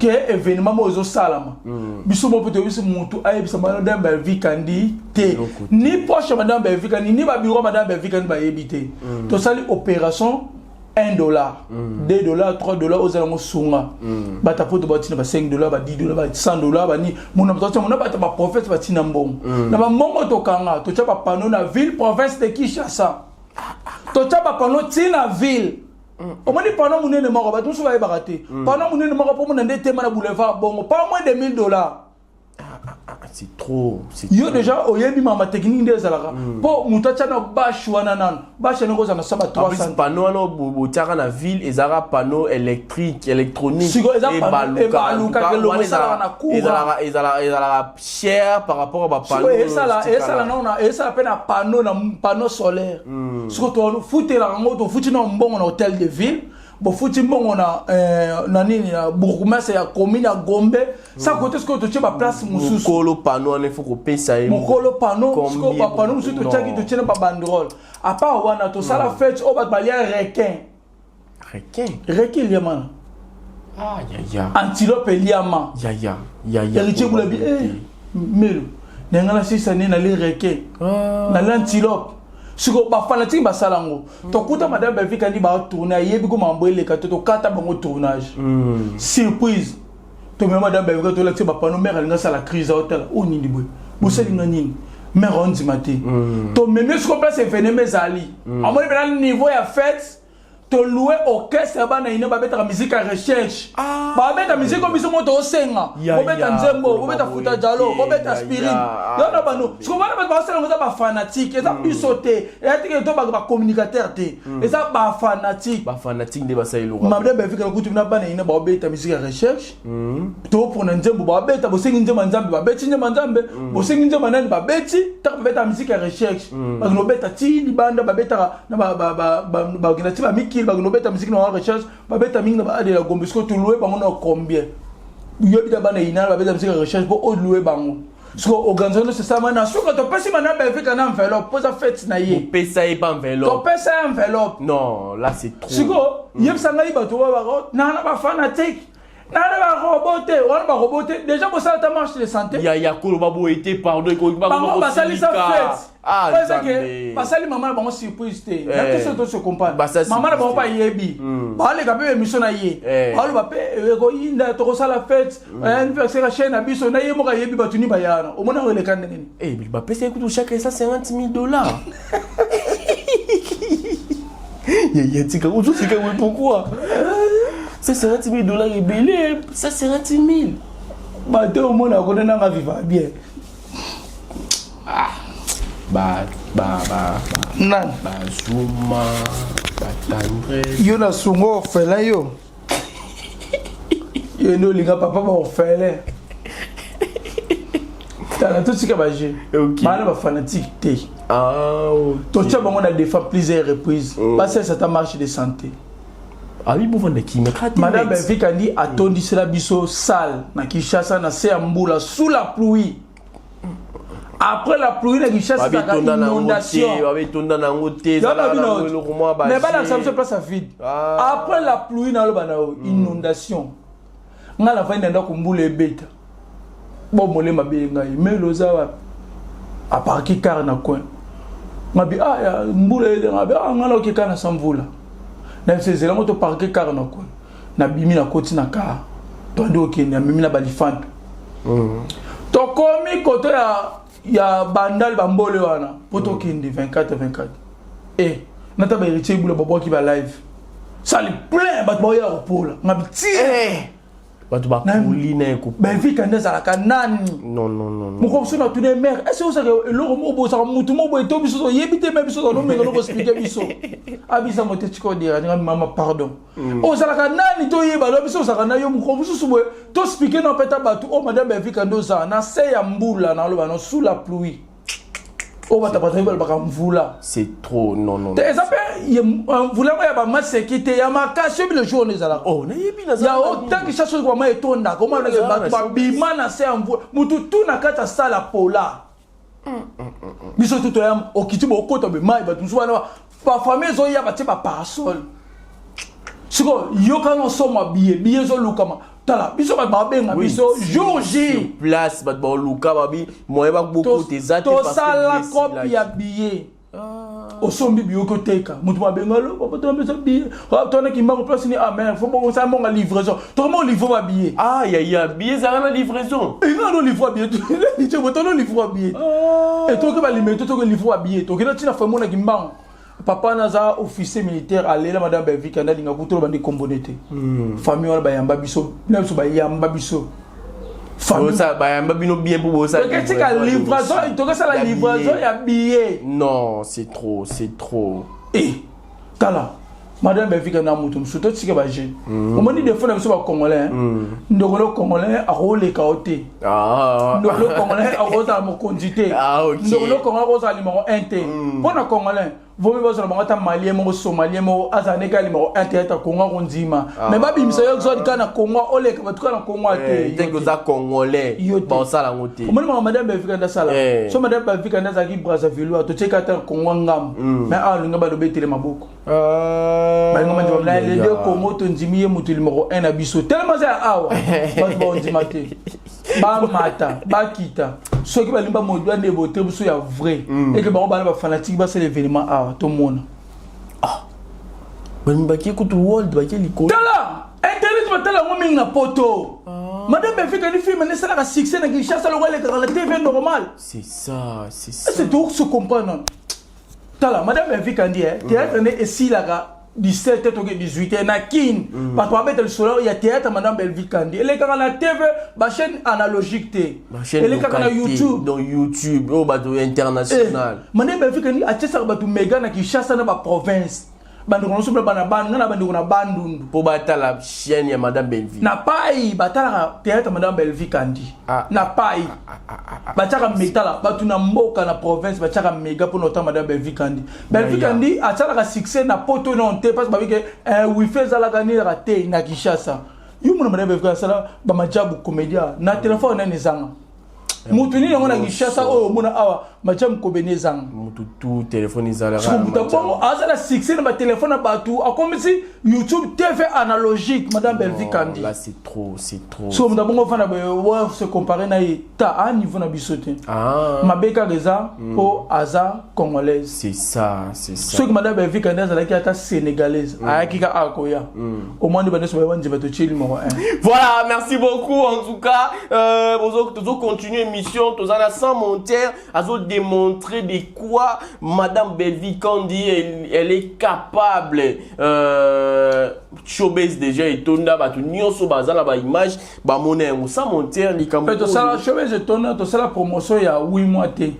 ke événement mo ezosalama. Biso mo mpe toyebisi motu ayebisa madame Evi Kandi te, ni proche madame Evi Kandi, ni babureau madame Evi Kandi bayebi te. Tosali opération 1 dollar, 2 dollars, 3 dollars, ozala yango sunga bato apoto batina ba 5 dollars, ba 10 dollars, ba 100 dollars, bani mona bato mona bato baprophète batina mbongo na bambongo. Tokanga, totya bapanneau na ville province de Kinshasa, totya bapanneau ntina ville. Omoni panneau monene moko, bato mosusu bayebaka te, panneau monene moko mpo mona nde etema na boulevard bongo, pas moins de 1000 dollars. C'est trop. Yo déjà oyebi mama technique nde ezalaka mpo moto atya na bâche wana nano, bâche yango ozala na sa ba 300. Panneau wana botiaka na ville ezalaka panneau électrique, électronique. Siko eza ebalukaka, elongo esalaka na courant. Ezalaka cher par rapport à bapanneau. Esala nano, esala mpe na panneau, na panneau solaire. Siko tofutelaka yango, tofuti na mbongo na hôtel de ville, bofuti mbongo na nini, na bourgmestre ya commune ya Gombe sa kote. Sikoyo totie baplace mosusu. Mokolo panneau wana, ifo kopesa ye. Mokolo panneau, sikoyo bapanneau mosusu totiaki, totie na babanderole. À part wana, tosala fête oyo bato balia requin. Requin? Requin eliamana. Ah, ya, ya. Antilope eliama. Ya, ya, ya, ya. Héritier Bulabi, eh, melo. Nanga na sisa ne na le requin. Ah. Na l'antilope. Siko ba fanatique basala ngo. Tokuta madame Belvi kandi ba tourner ayebi ko mambo eleka to tokata bango tournage. Surprise. To mema madame Belvi to lakisa ba panneau mère alinga sala crise hôtel. O nini boye. Bosali nga nini? Mère ondima te. To meme siko place événement ezali. Amoni bena niveau ya fête tolouer orchestre ya bana ine babetaka musique ya recherche. Ah. Babeta musique oyo biso mo tosenga. Ya, Bobeta ya, nzembo, koloba bobeta boye futa te, jalo, bobeta ya, aspirine. ya. Yo na bano siko wana bato basala yango eza bafanatique, eza biso te, eya teke to bacommunicateur te, eza bafanatique. Bafanatique nde basala eloko. Madame Belvi kutu na bana ine baobeta musique ya recherche, topona nzembo babeta, bosengi nzembo ya nzambe babeti nzembo ya nzambe, bosengi nzembo ya nani babeti. Taka babeta musique ya recherche, bakende obeta ti libanda, babetaka na bakenda ti bamikili, bakende obeta musique na bango recherche, babeta mingi na baadela Gombe. Sikoyo tolouer bango na combien? Yoyebi ta bana inana babeta musique ya recherche mpo olouer bango. Sikoyo organisation nyonso esalama na suka, topesi madame Belvi na enveloppe mpo eza fête na ye. Opesa ye pa enveloppe? Topesa ye enveloppe. Non, là c'est trop. Sikoyo yebisa ngai, bato oyo bako nana bafanatique, nana barobot te, wana barobot te, déjà bosala ta marche de santé. Ya, ya, koloba boye te, pardon, ekoki. Bango basalisa fête. Ah, Oyo eza ke Nzambe. basali mama na bango surprise te. Eh. Na biso to se comprendre. Basali Mama na bango surprise mpe ayebi, baleka mpe émission na ye, baloba mpe ekoyinda, tokosala fête anniversaire ya chaîne na biso na ye moko ayebi bato ni bayana omona yango eleka ndenge nini. Eh, bapesa ye kutu chaque 150 000 $. Ya, ya, tika ozosika we. Pourquoi 150 000 $ ebele? 150 000. Bato omona kone nanga viva bien. Ba ba ba. Nani? Bazuma, batendresse. Yo na sungo orphelin, yo yo nde olinga papa baorphelin. Tala, totika baje. Bana bafanatique te. Ah, ok. Totia bango na défend plusieurs reprises, basalisa ata marche de santé. Abi bovanda kimia kaka te. Madame Maître. Belvi Kandi atondisela biso salle na Kinshasa na se ya mbula, sous la pluie. Après la pluie na Kinshasa ezalaka Babetonda nango te. inondation. Babetonda nango te. Yo Ezalaka na bino, nango eloko mwa mais balakisa baje. biso place ya vide. Ah. Après la pluie, naloba na yo, inondation. Ngai nafandi na ndako, mbula ebeta bo molema beye ngai melo oza wapi? Aparki car na coin, ngabi ah ya mbula ede, ngabi ah ngai naoki car na sa mvula na biso ezelango, toparke car na coin, nabimi, nakoti na car, toandi okende, amemi na balifante, tokomi koto ya Bandal, bambole wana mpo tokende 24 24 e nata bahéritier ebula babwaki balive, salle plein, bato baoya kopola, ngabi ti. Eh, bato bakoli na eko. Belvi Kandi azalaka nani? Non, non, non, non. Moko biso na tune mare ese ozalaka eloko moko boye, ozalaka mutu moko boye to biso toyebi te, me biso tozomenga eloko expliquer biso abisango te. Tika odira nga mama, pardon, ozalaka nani? Toyeba lo biso ozalaka na yo moko mosusu boye, toexpliquer na peta bato oyo madame Belvi Kandi ozala na se ya mbula, na oloba no sous la pluie oyo bato bato balobaka mvula. C'est trop, non, non. Te, eza mpe mvula yango ya bamaseki te, ya makasi. Oyebi le jour wana ezalaka Oh, nayebi. Ya otangi chaque soki bama etondaka, omonaka Nazala bato na babima na se ya mvula, mutu tu na kati ya sala pola, biso tu toya okiti bokota be mai, bato mosusu wana bafamille ezoya batie baparasol. Sikoyo yokana osomwa billet, billet ezolukama. Tala biso bato babenga biso jour J. Sur place bato baoluka babi moyen bakokota eza te parce que Tosala billet kopi esilaki. Ya billet, osombi biyoki, oteka moto babenga lo papa toambesa billet tonaki mbango place ni ah mais faut bongosala mbongo ya livraison, tokoma olivre babillet. Ah, ya, ya, billet ezalaka na livraison? Enga no livre billet, tono livre billet etoki balime to toki livre billet, tokenda ntina fo emonaki mbango. Papa naza officier militaire, alela madame Belvi Kandi, alinga kutu bandi kombone te. Famille wana bayamba biso na biso, bayamba biso. Bosala, bayamba bino bien mpo bosala. Toketika livraison, tokesala livraison ya billet. Non, c'est trop, c'est trop. E tala madame Belvi Kandi na moto mosusu, totika bajeune. Omoni défaut na biso bacongolais, ndeko no congolais akoleka yo te. Ah. Ndeko no congolais akozala mokonzi te. Ah, ok. Ndeko no congolais akozala numéro 1 te mpo na congolais. Vomi bazala bango ata Malien moko, Somalien moko, azala ndenge numéro 1 théâtre Congo, akondima. Mais babimisa yo exode kaka na Congo, oleka bato kaka na Congo te. Te, oza Congolais, baosala yango te. Omoni maka Madame Bavika nde asala. So Madame Bavika nde azalaki Brazzaville, totieka ata Congo ngambo, mais awa alinga baloba etele maboko, balinga mandima na lede Congo. Tondimi ye moto numéro 1 na biso, tellement aza ya awa, bato baondima te. Bamata, bakita, soki balingi bamodwa nde bote biso ya vrai eke bango bana bafanatike basala événement awa, tomona. Balingi bakie kutu world, bakie likolo. Tala internet, batala yango mingi na Poto. Madame Befika ni film esalaka succès na Kinshasa lokola elekaka na TV normal. C'est ça, c'est ça. C'est tout se comprendre. Tala Madame Befika ndi théâtre nde esilaka 17 toke 18 na Kine, bato babeta lisolo ya théâtre. Madame Belvi Kandi elekaka na TV, bachaîne analogique te, elekaka na YouTube. Donc YouTube oyo bato international. Madame Belvi Kandi atiesaka bato mega na Kinshasa na baprovince, bandeko nyonso bana bana nga na bandeko na Bandundu. Mpo batala chaîne ya Madame Belvi. Na pai batalaka théâtre Madame Belvi Kandi. Na pai batiaka metala bato na mboka, na province batiaka mega mpona otala Madame Belvi Kandi. Belvi Kandi atialaka succès na Poto non te, parce babi ke wifi ezalaka nilaka te na Kinshasa. Yo mona Madame Belvi asala bamajabu comédia na telefone nani ezanga mutu nini yango na Kinshasa oyo omona awa majabu kobeni ezanga. Mutu tu telefone ezalaka. Mutu bongo azala succès na batelefone na bato, akomisi YouTube TV analogique Madame Belvi Kandi. Là, c'est trop, c'est trop. So mutu abongo ofanda boye, se comparer na ye ta a niveau na biso te. Mabe kaka eza mpo aza Congolaise. C'est ça, c'est ça. Soki Madame Belvi Kandi azalaki ata Sénégalaise, ayaki kaka akoya, au moins nde bandeso bayeba nzemba totie numéro 1. Voilà, merci beaucoup en tout cas. Tozo continuer émission, toza na Sans Monter, azo démontrer de quoi Madame Belvi Kandi elle est capable. Showbase déjà etonda, bato nyonso baza na ba image, bamona yango. Sans Monter, likambo. Mpe tosala showbase etonda, tosala promotion ya 8 mois te.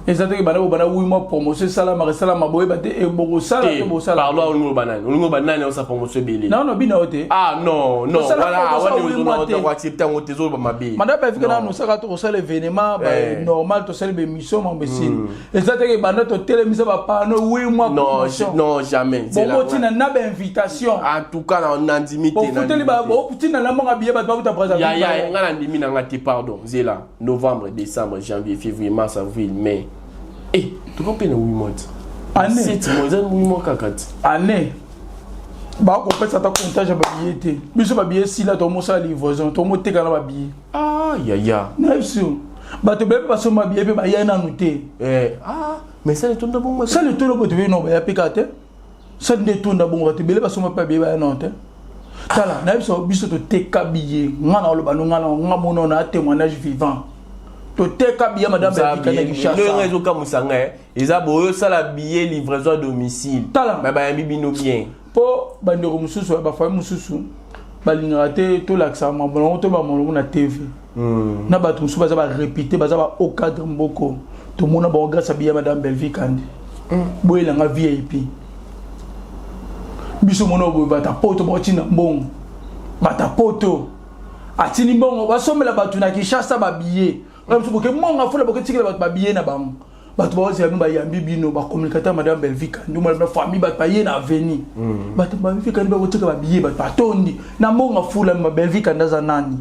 Eza teke banda bobanda 8 mois, promotion esalamaka, esalama boyeba te bokosala te bosala. Pardon, olingi oloba nani? Olingi oloba nani osa promotion ebele? Nano bino yo te. Ah non, non, voilà, wana accepte yango te, ezoloba mabe. Madame Bafika nano osaka to kosala événement normal, tosali baémission, mambo esili. Eza teke banda totelemisa bapano 8 mois. Non, non, jamais. Bongo ntina na bainvitation. En tout cas nandimi te. Bofuteli, botina na mbongo biye, bato bakuta Brazzaville. Ya nga nandimi nanga te, pardon. Zela, novembre, décembre, janvier, février, mars, avril, mai, eh toka mpe na 8 mois te. Année. 7 mois, eza 8 mois kaka te. Année bakopesa ata comptage ya babillet te. Biso babillet esila, tomosala livraison, tomoteka na babillet. Ah yaya. Na biso bato ebele mpe basomba billet mpe baya nanu te. Eh, ah, mais sala etonda bongo. Sala etonda bato ebele no baya mpe kaka te. Sala nde etonda bongo, bato ebele basomba mpe babillet, baya nano te. Tala, na biso, biso toteka billet. Nga na oloba no, nga na nga mona na témoignage vivant, toteka billet Madame Belvika na Kinshasa. Ndenge ezokamwisa ngai eza boye, osala billet, livraison à domicile. Tala. Bayambi bino bien. Mpo bandeko mosusu, bafami mosusu balingaka te tolakisaka mabolongo to bamolongo na TV. Na bato mosusu baza barépute, baza ba haut cadre mboko, tomona bango grâce a billet Madame Belvi Kandi. Boyelanga VIP, biso mona boye, bato Poto baotinda mbongo, bato Poto atindi mbongo, basombela bato na Kinshasa babillet. Biso boke mbongo afula, boketikela bato babillet na bango, bato baozela bino, bayambi bino bacommunicateur Madame Belvi Kandi, omona famille, bato baye na avenir, bato Belvi Kandi bakotika babillet, bato batondi na mbongo afula. Belvi Kandi aza nani?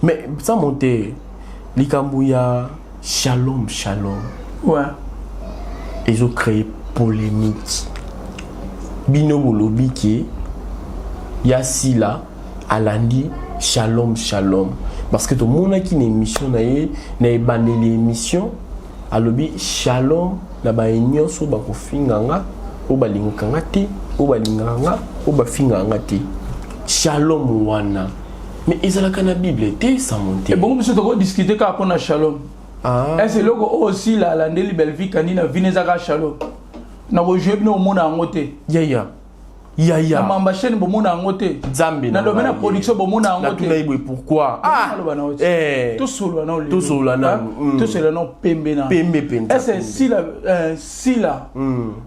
Mais Sans Monter, likambo ya Shalom Shalom ezocréer polémique. Bino bolobi ke ya Sila alandi Shalom Shalom, parce que tomonaki na émission na ye, na ebandeli émission, alobi shalom na baye nyonso bakofinga nga, oyo balingaka nga te, oyo balingaka nga, oyo bafingaka nga te. Shalom wana, mais ezalaka na Bible te, Sans Monter. Ebongo biso tokodiscute kaka mpona shalom. Ese eloko oyo osila alandeli Belvi Kandi na vine eza kaka shalom. Na kojue bino omona yango te. Yaya, yaya. Na mamba chaîne bomona yango te. Nzambe. Na domaine ya production bomona yango te. Natuna ye boye, pourquoi? Ah, tosolola nao. Tosolola nanu. Tosolola nao pembe na pembe mpenza. Ese Sila, Sila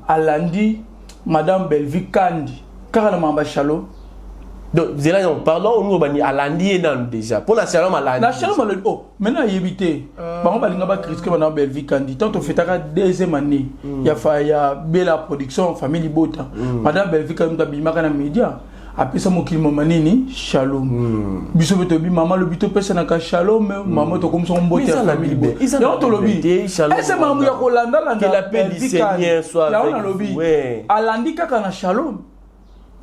alandi Madame Belvi Kandi kaka na mamba shalom? Donc zela, non, pardon, olingo bani alandi ye nanu déjà mpo na Shalom alandi. Na Shalom alobi, oh, maintenant ayebi te. Bango balinga bacritiquer bana Belvi Kandi. Tant tofetaka deuxième année ya fa ya Bela Production, famille Libota, madame Belvi Kandi moto abimaka na média, apesa mokili mama nini, shalom. Biso mpe toyebi mama alobi topesanaka shalom. Mama tokomisaka mbote ya famille Libota. Yango tolobi ese makambo ya kolandalanda. Yango nalobi alandi kaka na shalom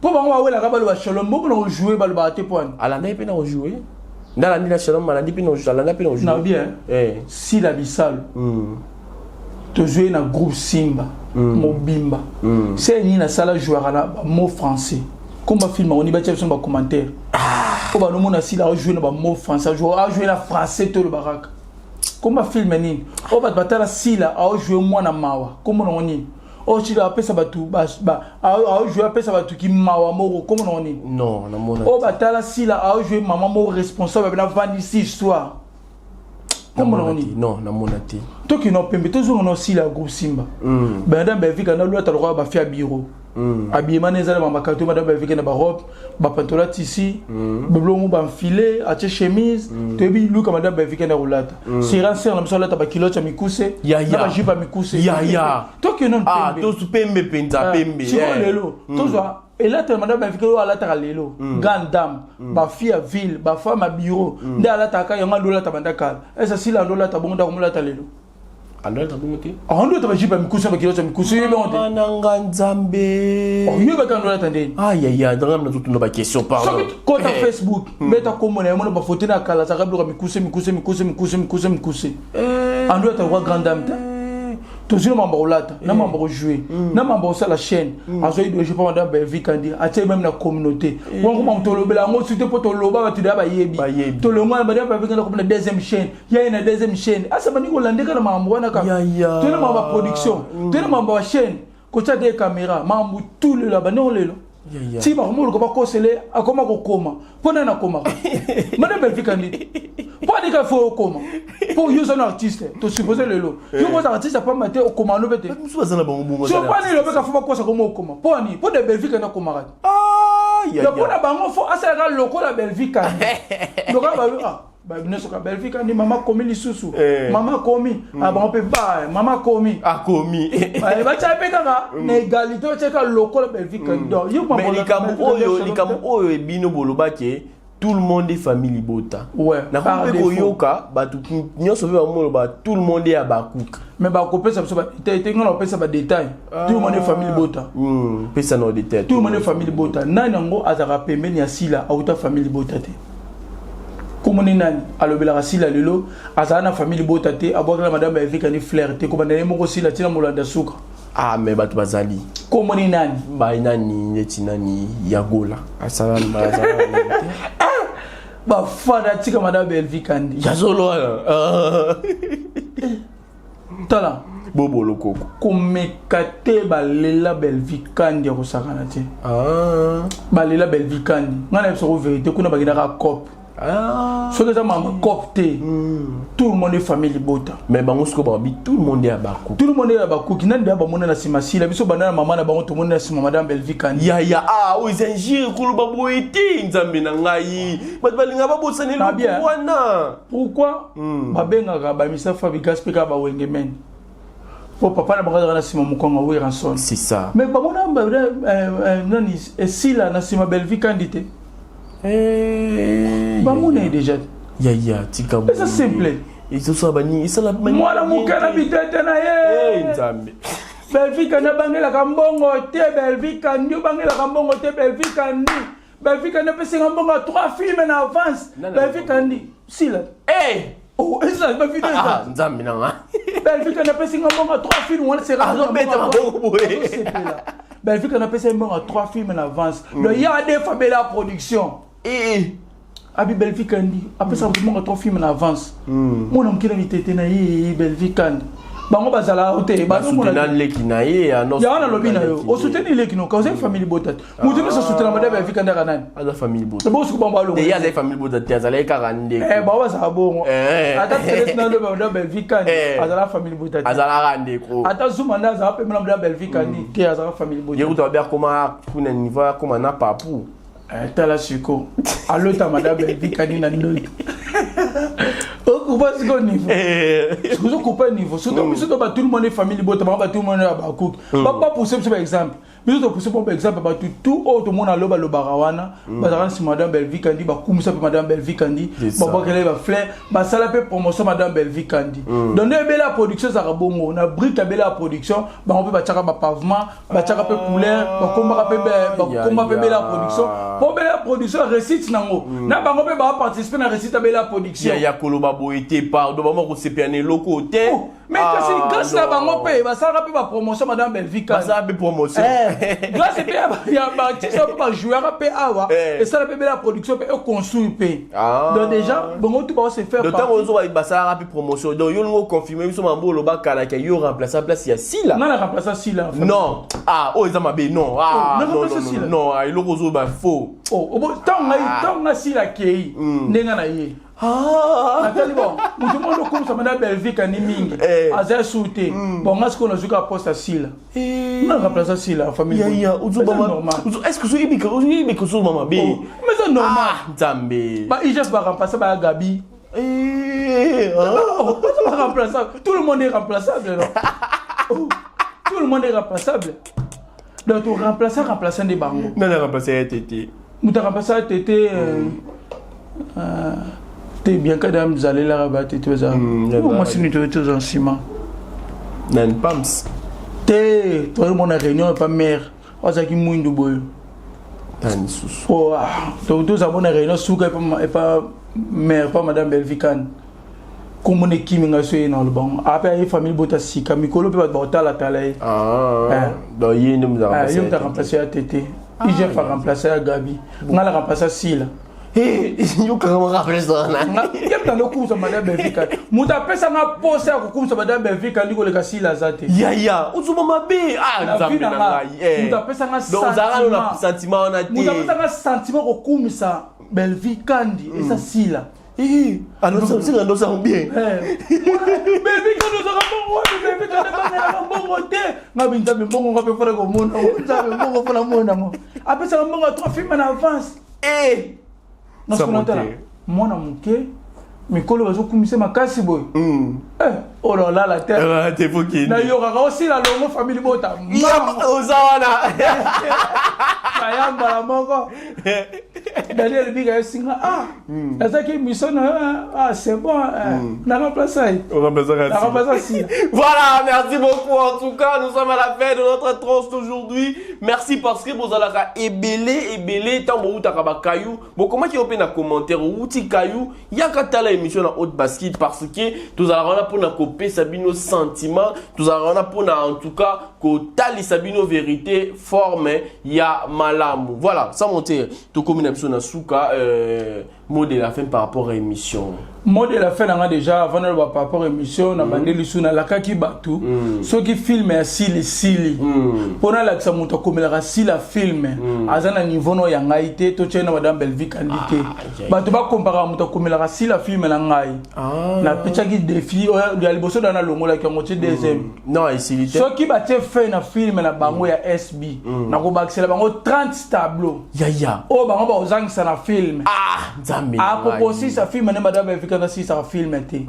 mpo bango bawelaka baloba shalom bongo na kojouer, balobaka te mpo ani. Alandaki mpe na kojouer nde alandi na shalom, alandi mpe alanda mpe na kojouer. Na bien, Sila Bisalo, tozwi na groupe Simba mobimba. Se nini nasala, jouaka na bamot français comme bafilm yango ni batia biso na bacommentaire po banomona Sila ajoue na bamot français, ajoue na français. Toloba kaka comme bafilm nini oyo bato batala Sila aojoue mwana mawa, kombo nango nini? Oyo Sila apesa bato, aojoue, apesa bato kimawa moko, kombo nango nini? Non, namona. Oyo batala Sila aojoue mama moko responsable abena vandisi histoire, kombo nango nini? Non, namona te. Tokino pembe, tozonga na Sila ya groupe Simba. Madame Belvika nalwata lokola bafi ya bureau, abiyema na ezala bamakato. Madame Belvika na barobe, bapantola tisi, bilongo bamfile, atie chemise. Toyebi luka madame Belvika na kolata sera sere na biso, alata baculotte ya mikuse na bajupe ya mikuse. Tokino pembe pembe mpenza pembe. Sikoyo lelo tozwa elatela madame Belvika oyo alataka lelo, grande dame, bafille ya ville, bafemme ya bureau nde alataka yango. Ando olata banda kala esa Sila ando olata bongo, ndako molata lelo. Andolata bongo te. Andolata bajupe ya mikuse, baculotte ya mikuse, oyebi yango te. Nanga Nzambe. Oyebaki andolata ndeni. Ayaya, ndanga nazotuna baquestion, pardon. Soki kota Facebook, beta kombo na ye, mona bafoto na kala, azalaka biloko ya mikuse mikuse mikuse mikuse mikuse mikuse. Andolata roi grande dame te. Tozwi na mambo kolata, na mambo kojouer, na mambo kosala chaîne. Azwa idéologie mpo madame Belvi Kandi atie même na communauté wango. Mambo tolobela yango surtout mpo toloba, bato deya bayebi. Tolongwa na madame Belvi Kandi, akomi na deuxième chaîne ya ye. Na deuxième chaîne asa bandi kolandeka na makambo wana kaka. Toye na mambo ya production, toye na mambo ya chaîne, kotia te caméra, mambo tout lelo abandi yango lelo. Ti bakomoluka bakosele, akoma kokoma mpo nani akomaka madame Belvi Kandi mpo adika fo okoma mpo yo oza na artiste. Tosuppose lelo yo koza artiste apamba te, okoma no mpe te. So mpo ani lobeka fo bakosa koma okoma mpo ani mpo de Belvi Kandi akomaka te? Mpo na bango fo asalaka lokola Belvi Kandi, lokola nyonso ka Belvi Kandi. Mama komi lisusu, mama komi, bango mpe ba mama komi. Akomi. Batia mpe kaka na égalité, batia kaka lokola Belvi Kandi. Donc yo likambo oyo, likambo oyo ebino bolobaki, tout le monde est famille Libota. Nakomi mpe koyoka bato nyonso mpe bamoloba tout le monde est abakuka. Mais bakopesa biso badétail te. Nga na kopesa badétail, tout le monde est famille Libota. Pesa na détail. Tout le monde est famille Libota. Nani yango azalaka pembeni ya Sila, auta famille Libota te? Komoni nani alobelaka Sila lelo azala na famille Libota te, abwakela madame Evikani fleur te, kobanda ye moko Sila ntina molanda suka? Ah, mais bato bazali. Komoni nani? Bai nani, neti nani, Yagola asala. Bafana tika madame Belvi Kandi. Ya solo wana. Tala. Bobolo koko. Komeka te. Balela Belvi Kandi ya kosakana te. Balela Belvi Kandi, ngai na yebisako vérité, kuna bakendaka cope. Soki eza mama cope te, tout le monde est famille Libota. Mais bango sikoyo babi tout le monde ya bakuki. Tout le monde ya bakuki. Nani deya bamoni na nsima Sila? Biso banda na mama na bango, tomoni na nsima madame Belvi Kandi. Yaya, ah, oyo eza injure, koloba boye te. Nzambe na ngai, bato balinga babosana eloko wana. Pourquoi babengaka bamisa Fabigas mpe kaka bawengemene? Po papa na bango azalaka na nsima mokongo Werrason. C'est ça. Mais bamona nani esila na nsima Belvi Kandi te, bamona ye déjà. Yaya, tika. Eza simple. Ezosala banini, esala. Mwana moke na bitete na ye. Nzambe. Belvi Kandi abangelaka mbongo te. Belvi Kandi obangelaka mbongo te. Belvi Kandi, Belvi Kandi apesinga mbongo ya trois films na avance. Belvi Kandi Sila. Oh, eza bavideo eza. Nzambe nanga. Belvi Kandi apesinga mbongo ya trois films wana sera. Azobeta maboko boye. Belvi Kandi apesa mbongo ya trois films na avance. Donc ye adefa Bela Production. Abi Belvi Kandi apesaka moto mbongo ya trois films na avance, mwana moke na bitete na ye. Belvi Kandi, bango bazala te. Basoutenir leki na ye. Yango nalobi na yo, osoutenir leki noka ozali famille Libota te. Moto nyonso asoutenir madame Belvi Kandi aka nani? Aza famille Libota. Bosuku bango balongo. Ye azali famille Libota te, azalaki kaka ndeko. Bango bazala bongo. Ata Celeste na lobi madame Belvi Kandi azala famille Libota te. Azalaka ndeko. Ata Zuma nde azala pembeni na madame Belvi Kandi te, azala famille Libota. Ye kuta babe akoma kuna niveau, akoma na papu. Tala siko alota madame evikani na ndoto, okupa siko niveau, ozokupa niveau, surtout biso to bato, tout le monde famille libota, bango bato, tout le monde ya bakuki bapousse biso baexemple, biso topousse mpo baexemple. Bato tout oyo tomona alo balobaka wana bazalaka nsima madame Belvi Kandi, bakumisa mpe madame Belvi Kandi, babwakela bafleur, basala mpe promotion madame Belvi Kandi. Donc nde ebele ya production ezalaka bongo na brique, ebele ya production, bango mpe batiaka bapavement, batiaka mpe couleur, bakombaka mpe, bakomba mpe bele ya production, mpo bele ya production réussite nango na bango mpe baparticipe na réussite ya bele ya production. Ya koloba boye te, pardon, bama kosepela na eloko te. Mais kasi grâce na bango mpe basalaka mpe bapromotion madame Belvi. Basala mpe promotion. Grâce mpe ya baartiste mpe bajouaka mpe awa, esala mpe bele ya production mpe econstruire mpe. Donc déjà bango tu bao se faire. Donc ntango ozo basalaka mpe promotion, donc yo olingo oconfirme biso mambo oloba kalaka, yo remplace place ya Sila? Nga na remplace Sila. Non, ah, oyo eza mabe, non. Ah, non, non, non, eloko ozoba faux. Ntango nga Sila akei, ndenge na ye natali, bon, moto moko okumisa madame Belvi Kandi mingi aza su te. Bon, nga sikoyo nazwi kaka poste ya Sila, nga remplace Sila, famille. Est ce que ozoyebika ozoba mabe? Mais eza normal. Nzambe. Ba IGF baremplace baya Gabi, remplaçable, tout le monde est remplaçable, non? Tout le monde est remplaçable, donc to remplace remplace nde bango. Nani remplace ya Tete? Moto aremplace ya Tete te, Bianca dam zalelaka batete, baza mwasi nini, toyo toza nsima. Nani, Pams? Te, toyomona réunion epa mare azalaki mwindu boye. Nani susu? Toza mona réunion suka epa mare, pa madame Belvikane, komona ekimi ngai so ye na lobango ape aye famille bota sika mikolo mpe bato bakotalatala ye. Donc ye nde moto aremplace ya Tete, IGF aremplace ya Gabi, ngai na remplace Sila. Yokaka remplace wana. Ye moto alokumisa madame Belvika, moto apesanga posa ya kokumisa madame Belvika ndi koleka Sila aza te. Yaya, ozoma mabe, nzambe na ngai. Moto apesanga sentiment wana te. Moto apesanga sentiment kokumisa Belvi Kandi eza Sila. Sila ndosaka bien. Belvi Kandi ozaka mbongo wapi? Belvi Kandi abangelaka mbongo te. Ngabi Nzambe, mbongo nga mpe fona komona, Nzambe, mbongo fona monango. Apesaka mbongo ya trois filme na avance. Nasonatala mwana moke, mikolo bazokumisa makasi boye, oyo olala te, nayokaka osila longo famille bota. Oza wana. Nayambala moko Daniel Bika esinga, ah, nazalaki émission na, ah, c'est bon, na remplace ye, na remplace Sila. Voilà, merci beaucoup. En tout cas, nous sommes à la fin de notre tranche d'aujourd'hui. Merci parce que bozalaka ebele ebele ntango boutaka bakayu, bokomaki yo mpe na commentaire outi kayu yaka tala émission na Haute Basket, parce que tozalaka wana mpona kopesa bino sentiment, tozalaka wana mpona en tout cas kotalisa bino vérité, forme ya malamu. Voilà, sans mentir, tokomi na biso na suka. Mot de la fin par rapport à émission? Mot de la fin nanga déjà, avant naloba par rapport à émission na bandeli su, nalakaki bato soki film ya sili sili mpo nalakisa moto akomelaka Sila film aza na niveau no ya ngai te, totie na madame Belvi Kandi te. Bato bakomparaka moto akomelaka Sila film na ngai. Napetiaki défi ya liboso da, nalongolaki yango tie deuxième. Non, esili te. Soki batie fin na film na bango ya SB, nakobakisela bango 30 tableau Yaya. Oyo bango bakozangisa na film. Ah, Nzambe. Akokosisa film nde madame Belvi Kandi asilisaka film te.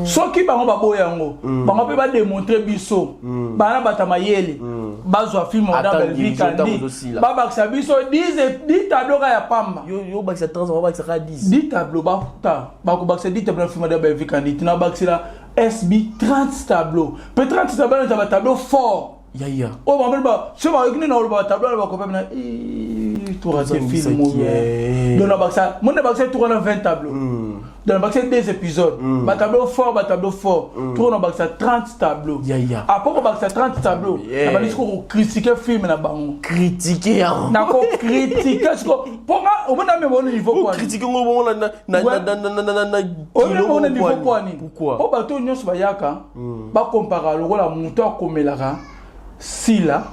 Soki bango baboya yango, bango mpe bademontre biso bana bato ya mayele, bazwa film madame Belvi Kandi, babakisa biso 10 tableau kaka ya pamba. Yo bakisa 30, babakisa kaka 10. 10 tableau, bata bakobakisa 10 tableau na film madame Belvi Kandi, tina bakisela SB 30 tableau mpe 30 tableau eza batableau fort. Yaya. Oyo bango ba so bayoki nde na oloba batableau wana, bakopa na tourate film oyo. Donc nabakisa mo, nabakisa tour wana 20 tableau, donc nabakisa deux épisodes, batableau fort, batableau fort, tour nabakisa 30 tableau. Yaya. Après kobakisa 30 tableau, nabandi siko kocritique film na bango. Critique yango. Nakocritique siko mponga omona me bona niveau kwani critique ngo bongo na Omona niveau kwani. Pourquoi? Po bato nyonso bayaka bakompara lokola moto akomelaka Sila.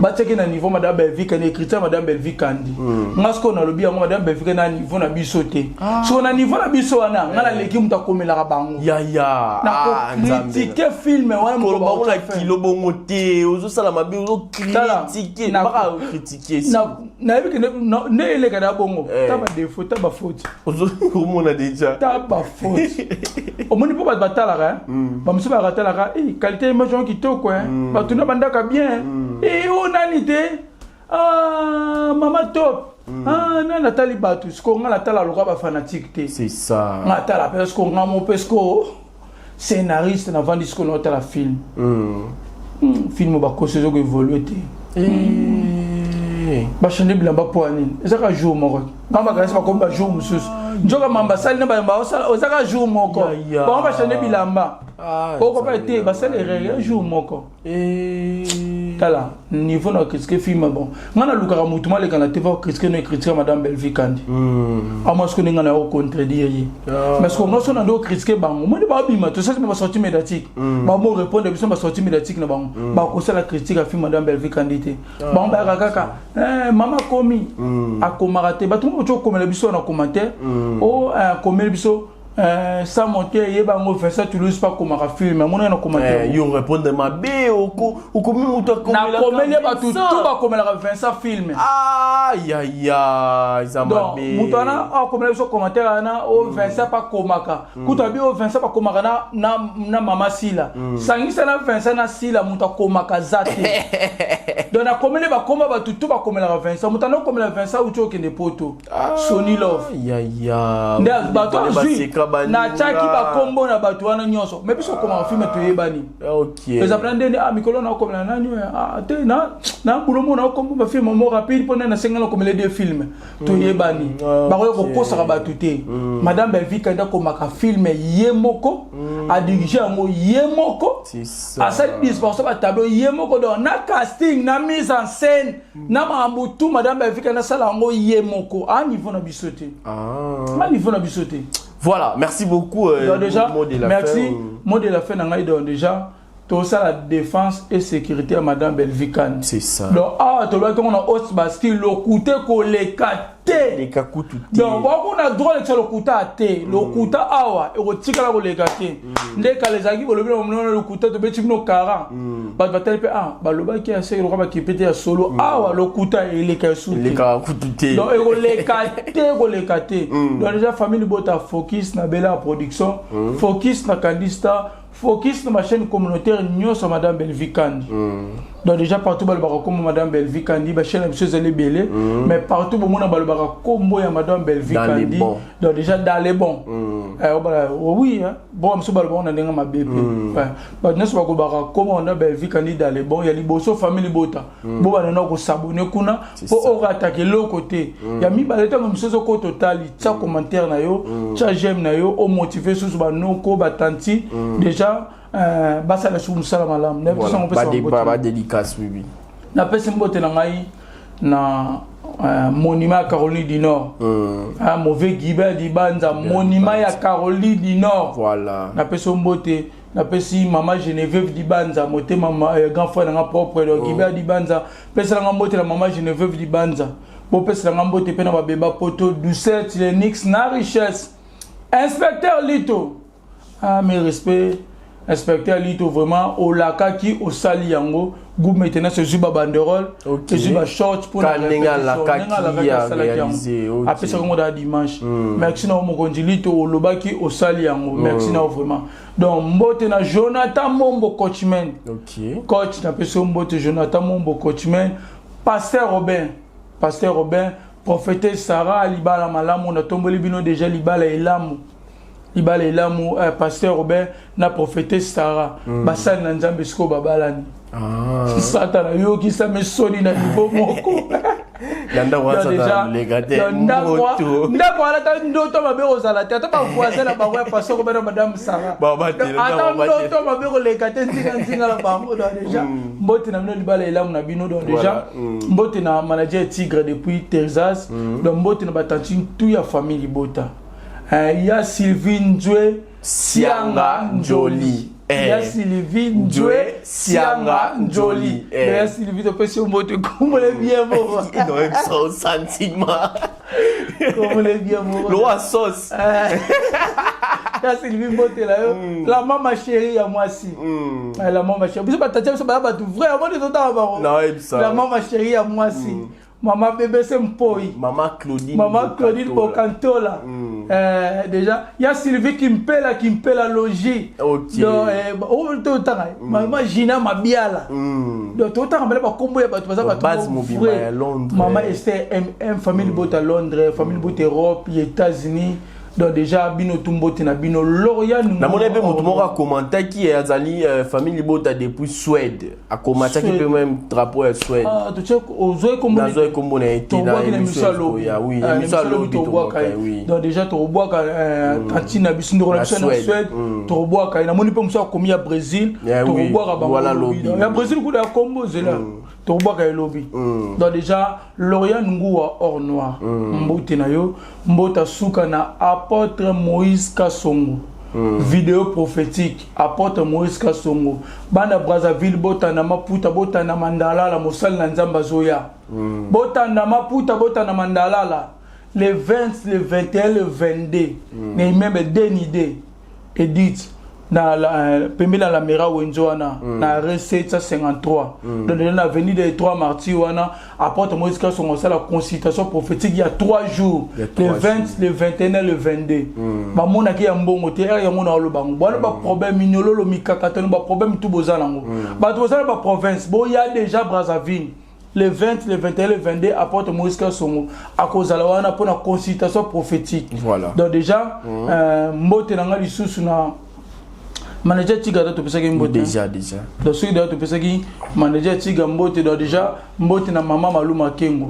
Batiaki na niveau Madame Belvi Kandi, écriture Madame Belvi Kandi. Nga sikoyo nalobi yango, Madame Belvi Kandi na niveau na biso te. Sikoyo na niveau na biso wana, nga naleki moto akomelaka bango. Yaya. Nakocritiquer film wana. Koloba ngo na kilo bongo te, ozosala mabe, ozocritiquer baka ocritiquer. Nayebi ke nde eleka na bongo. Ta badéfaut, ta bafaute. Ozomona déjà. Ta bafaute omoni, mpo bato batalaka, bamosusu bayaka talaka qualité image yango kitoko, bato na bandaka bien. O nani te, mama top, nani natali bato. Sikoyo nga natala lokwa bafanatique te. C'est ça. Nga natala mpe sikoyo, nga mo mpe sikoyo scénariste, navandi sikoyo naotala film. Film bakosi ezokoévoluer te. Bachange bilamba mpo ya nini? Ezaka jour moko, nga bakanisi bakomi bajour mosusu, nzoka mamba basali na bayamba, ezaka jour moko bango bachange bilamba. Okopa te, basali erreur ya jour moko. Tala niveau na critiquer film. Bon, nga nalukaka motu maleka na te va critiquer no critiquer Madame Belvi Kandi. Amwa siko ndenge na yo contredire ye, mais siko nga so na nde ocritiquer bango, moni babima tosasi basortie médiatique, bamo répondre biso basortie médiatique na bango, bakosala critique ya film Madame Belvi Kandi te. Bango bayaka kaka mama komi akomaka te. Bato moko ti okomela biso na commentaire, o akomeli biso sans monter, yeba yango, Vincent Toulouse mpe akomaka film, amona na commentaire. Yo répondre mabe, okomi moto. Nakomeli bato tu bakomelaka Vincent film. Ayaya, eza mabe. Moto wana akomela biso commentaire wana, o Vincent mpe akomaka kutu, abi o Vincent bakomaka na mama Sila. Sangisa na Vincent na Sila, moto akomaka za te. Donc nakomeli bakoma bato tu bakomelaka Vincent. Moto ana okomela Vincent uti okende Poto, Sony Love. Nde bato azwi, natiaki bakombo na bato wana nyonso. Mais biso okomaka film, toyebani. Eza mpena ndeni mikolo na okomela nani te na bulo mo na okombo bafilm mo rapide mpo nde nasengeli okomela deux film. Toyebani, bakoki kokosaka bato te. Madame Belvi Kandi akomaka film ye moko, adirige yango ye moko, asali disposition batableau ye moko, donc na casting, na mise en scène, na makambo tu, Madame Belvi Kandi asala yango ye moko. A niveau na biso te, a niveau na biso te. Voilà, merci beaucoup. Donc déjà, mot de la merci. Fin. Mot de la fin, na donc déjà, tosala défense et sécurité ya Madame Belvi Kandi. C'est ça. Donc awa tolobaki ngo na Haute Bascule, lokuta koleka te. Leka kutu te. Donc bakuna droit lekisa lokuta te. Lokuta awa ekotikala koleka te. Nde kala ezalaki, bolobi na monona lokuta, tobeti bino 40. Bato batali mpe, ah, balobaki ya seke loka bakipe te ya solo. Awa lokuta eleka esu te. Eleka kutu te. Donc ekoleka te, ekoleka te. Donc déjà, famille libota, focus na Bela ya production, focus na Kandista, focus na bachaîne communautaire nyonso Madame Belvi Kandi. Donc déjà, partout balobaka kombo Madame Belvi Kandi, bachaîne na biso ezali ebele, mais partout bomona balobaka kombo ya Madame Belvi Kandi. Donc déjà dans les bons. Oui, bon, mosusu balobaka na ndenge mabe mpe. Bato nyonso bakolobaka kombo Madame Belvi Kandi dans les bons. Ya liboso, famille libota, bo banana kos'abonner kuna mpo orataka eloko te. Ya mibale, ntango mosusu ezokota, otali, tia commentaire na yo, tia j'aime na yo, omotive susu banoko batanti déjà basala suku mosala malamu. Badédicace, oui. Napesi mbote na ngai na monument ya Caroline du Nord, mauvais Gibert Dibanza, monument ya Caroline du Nord. Voilà. Napesi mbote, napesi mama Geneviève Dibanza motema, grand frère nanga propre, donc Gibert Dibanza, peselanga mbote na mama Geneviève Dibanza. Bopeselanga mbote mpe na babeba poto, douceur tilenix na richesse, inspecteur Lito. Ah, mes respects, inspecteur Lito. Vraiment, olakaki, osali yango. Groupe maintenant ezwi babanderole, ezwi bashort. Mpona ndenge alakaki, apesaki yango daa dimanche. Merci na yo, mokonzi Lito. Olobaki, osali yango. Merci na yo vraiment. Donc mbote na Jonathan Mombo, coachman. Coach, napesi yo mbote, Jonathan Mombo, coachman. Pasteur Robin, pasteur Robin, prophète Sarah, libala malamu, natomboli bino déjà libala elamu, libala elamu. Pasteur Robin na prophète Sarah, basali na Nzambe, sikoyo babalani. Satana yokisami soni na niveau moko. Na ndako wana Satana aleka te. Ndako wana, ata ndoto mabe kozala te. Ata bavoisin na bango ya pasteur Robin na madame Sarah, ata ndoto mabe koleka te nzinga nzinga na bango. Donc déjà, mbote na bino, libala elamu na bino. Donc déjà, mbote na manager Tigre depuis Texas. Donc mbote na batantine tout ya famille libota, ya Sylvie Nzwe. Sianga Njoli. Ya Sylvie Njwe Sianga Njoli. Ya Sylvie, topesi yo mbote, kombole bien moko. Non, sentiment. Kombole bien moko. Loa sauce. Ya Sylvie, mbote na yo. La mama chérie ya mwasi. La mama chérie. Biso batatia biso baya bato vrai, amoni totala bango. La mama chérie ya mwasi. Mama BBC Mpoi. Mama Claudine. Mama Claudine Bokantola. Déjà, il y a Sylvie Kimpela, Kimpela Logie. Donc, oh, Mama Gina Mabiala. Donc, tout le temps, kombo ya bato baza bato. Base mobimba ya Londres. Mama Esther MM, famille bota Londres, famille bota Europe, États-Unis. Donc déjà, bino tumbote na bino Lorian. Namoni mpe moto moko akomantaki, azali famille libota depuis Suède, akomataki mpe même drapeau ya Suède. Ah, totie ozoi kombo. Nazoi kombo na ye te na émission alobi. Oui, émission alobi tobwaka ye. Donc déjà tobwaka tantine na biso, ndeko na biso na Suède, tobwaka ye. Namoni mpe mosu akomi ya Brésil, tobwaka bango ya Brésil kuda ya kombo zela, tobwaka elobi. Donc déjà, Lorian Nguwa Or Noir, mbote na yo. Mbota suka na apôtre Moïse Kasongo, vidéo prophétique, apôtre Moïse Kasongo. Bana Brazzaville, botanda maputa, botanda mandalala, mosali na Nzambe azoya. Botanda maputa, botanda mandalala, le 20, le 21, le 22, na immeuble Denide Edith, na la, pembeni na la mera wenze wana, na rue 753. Donc déjà na avenue des 3 Martyrs wana, apôtre Moïse Kasongo osala consultation prophétique il y a 3 jours, le 20, le 21, le 22. Bamonaki ya mbongo te ere yango na oloba ngo bwana baproblème minyololo, mikakatano, baproblème tu boza nango. Bato bozala baprovince, boya déjà Brazzaville le 20, le 21, le 22, apôtre Moïse Kasongo akozala wana mpona consultation prophétique. Donc déjà, mbote na nga lisusu na manager Tiga da, topesaki mbote. Déjà, déjà. Donc soki déjà topesaki manager Tiga mbote, donc déjà mbote na mama Maluma Kengo.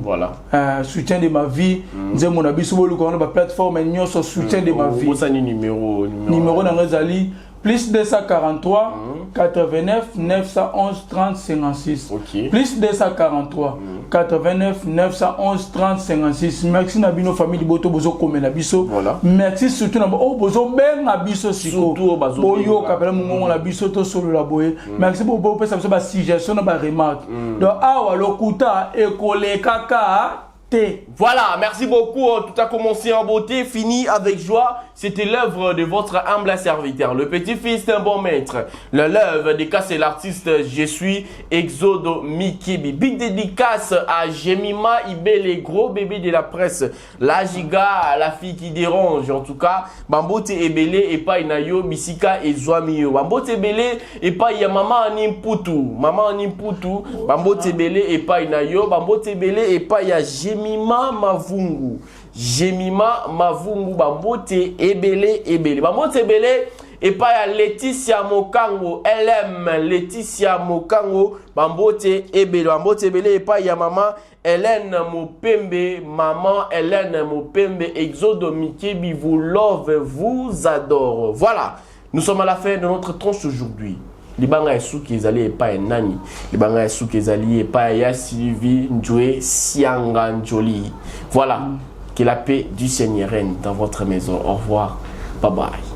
Soutien de ma vie, nzembo na biso, boluka wana baplateforme nyonso, soutien de ma vie. Bosani numéro? Numéro na nga ezali plus 243 89 911 30 56. Plus 243 89 911 30 56. Merci na bino famille Liboto, bozokomela biso. Merci surtout na oyo bozobenga biso siko, boyoka mpena mongongo na biso, tosolola boye. Merci bopesa biso basuggestion na baremarque. Donc awa lokuta ekolekaka te. Voilà, merci beaucoup. Tout a commencé en beauté, fini avec joie. C'était l'œuvre de votre humble serviteur, le petit-fils d'un bon maître. L'œuvre de c'est l'artiste, je suis Exode Mikibi. Big dédicace à Jemima Ibele, gros bébé de la presse. La giga, la fille qui dérange. En tout cas, Bambote Ebele epai na yo, Bisika et Zwamio. Bambote Ebele epai ya Mama Animputu. Mama Animputu, Bambote Ebele epai na yo, Bambote Ebele epai ya Jemima Mavungu. Jemima Mavungu, Bambote Ebele Ebele. Bambote Ebele epai ya Laetitia Mokango, LM Laetitia Mokango, Bambote Ebele. Bambote Ebele epai ya Mama Hélène Mopembe, Maman Hélène Mopembe, Exode Mikebi vous love, vous adore. Voilà, nous sommes à la fin de notre tranche aujourd'hui. Libanga ya suki ezali epai ya nani? Libanga ya suki ezali epai ya Sylvie Njue Sianga Njoli. Voilà, que la paix du Seigneur règne dans votre maison. Au revoir, bye bye.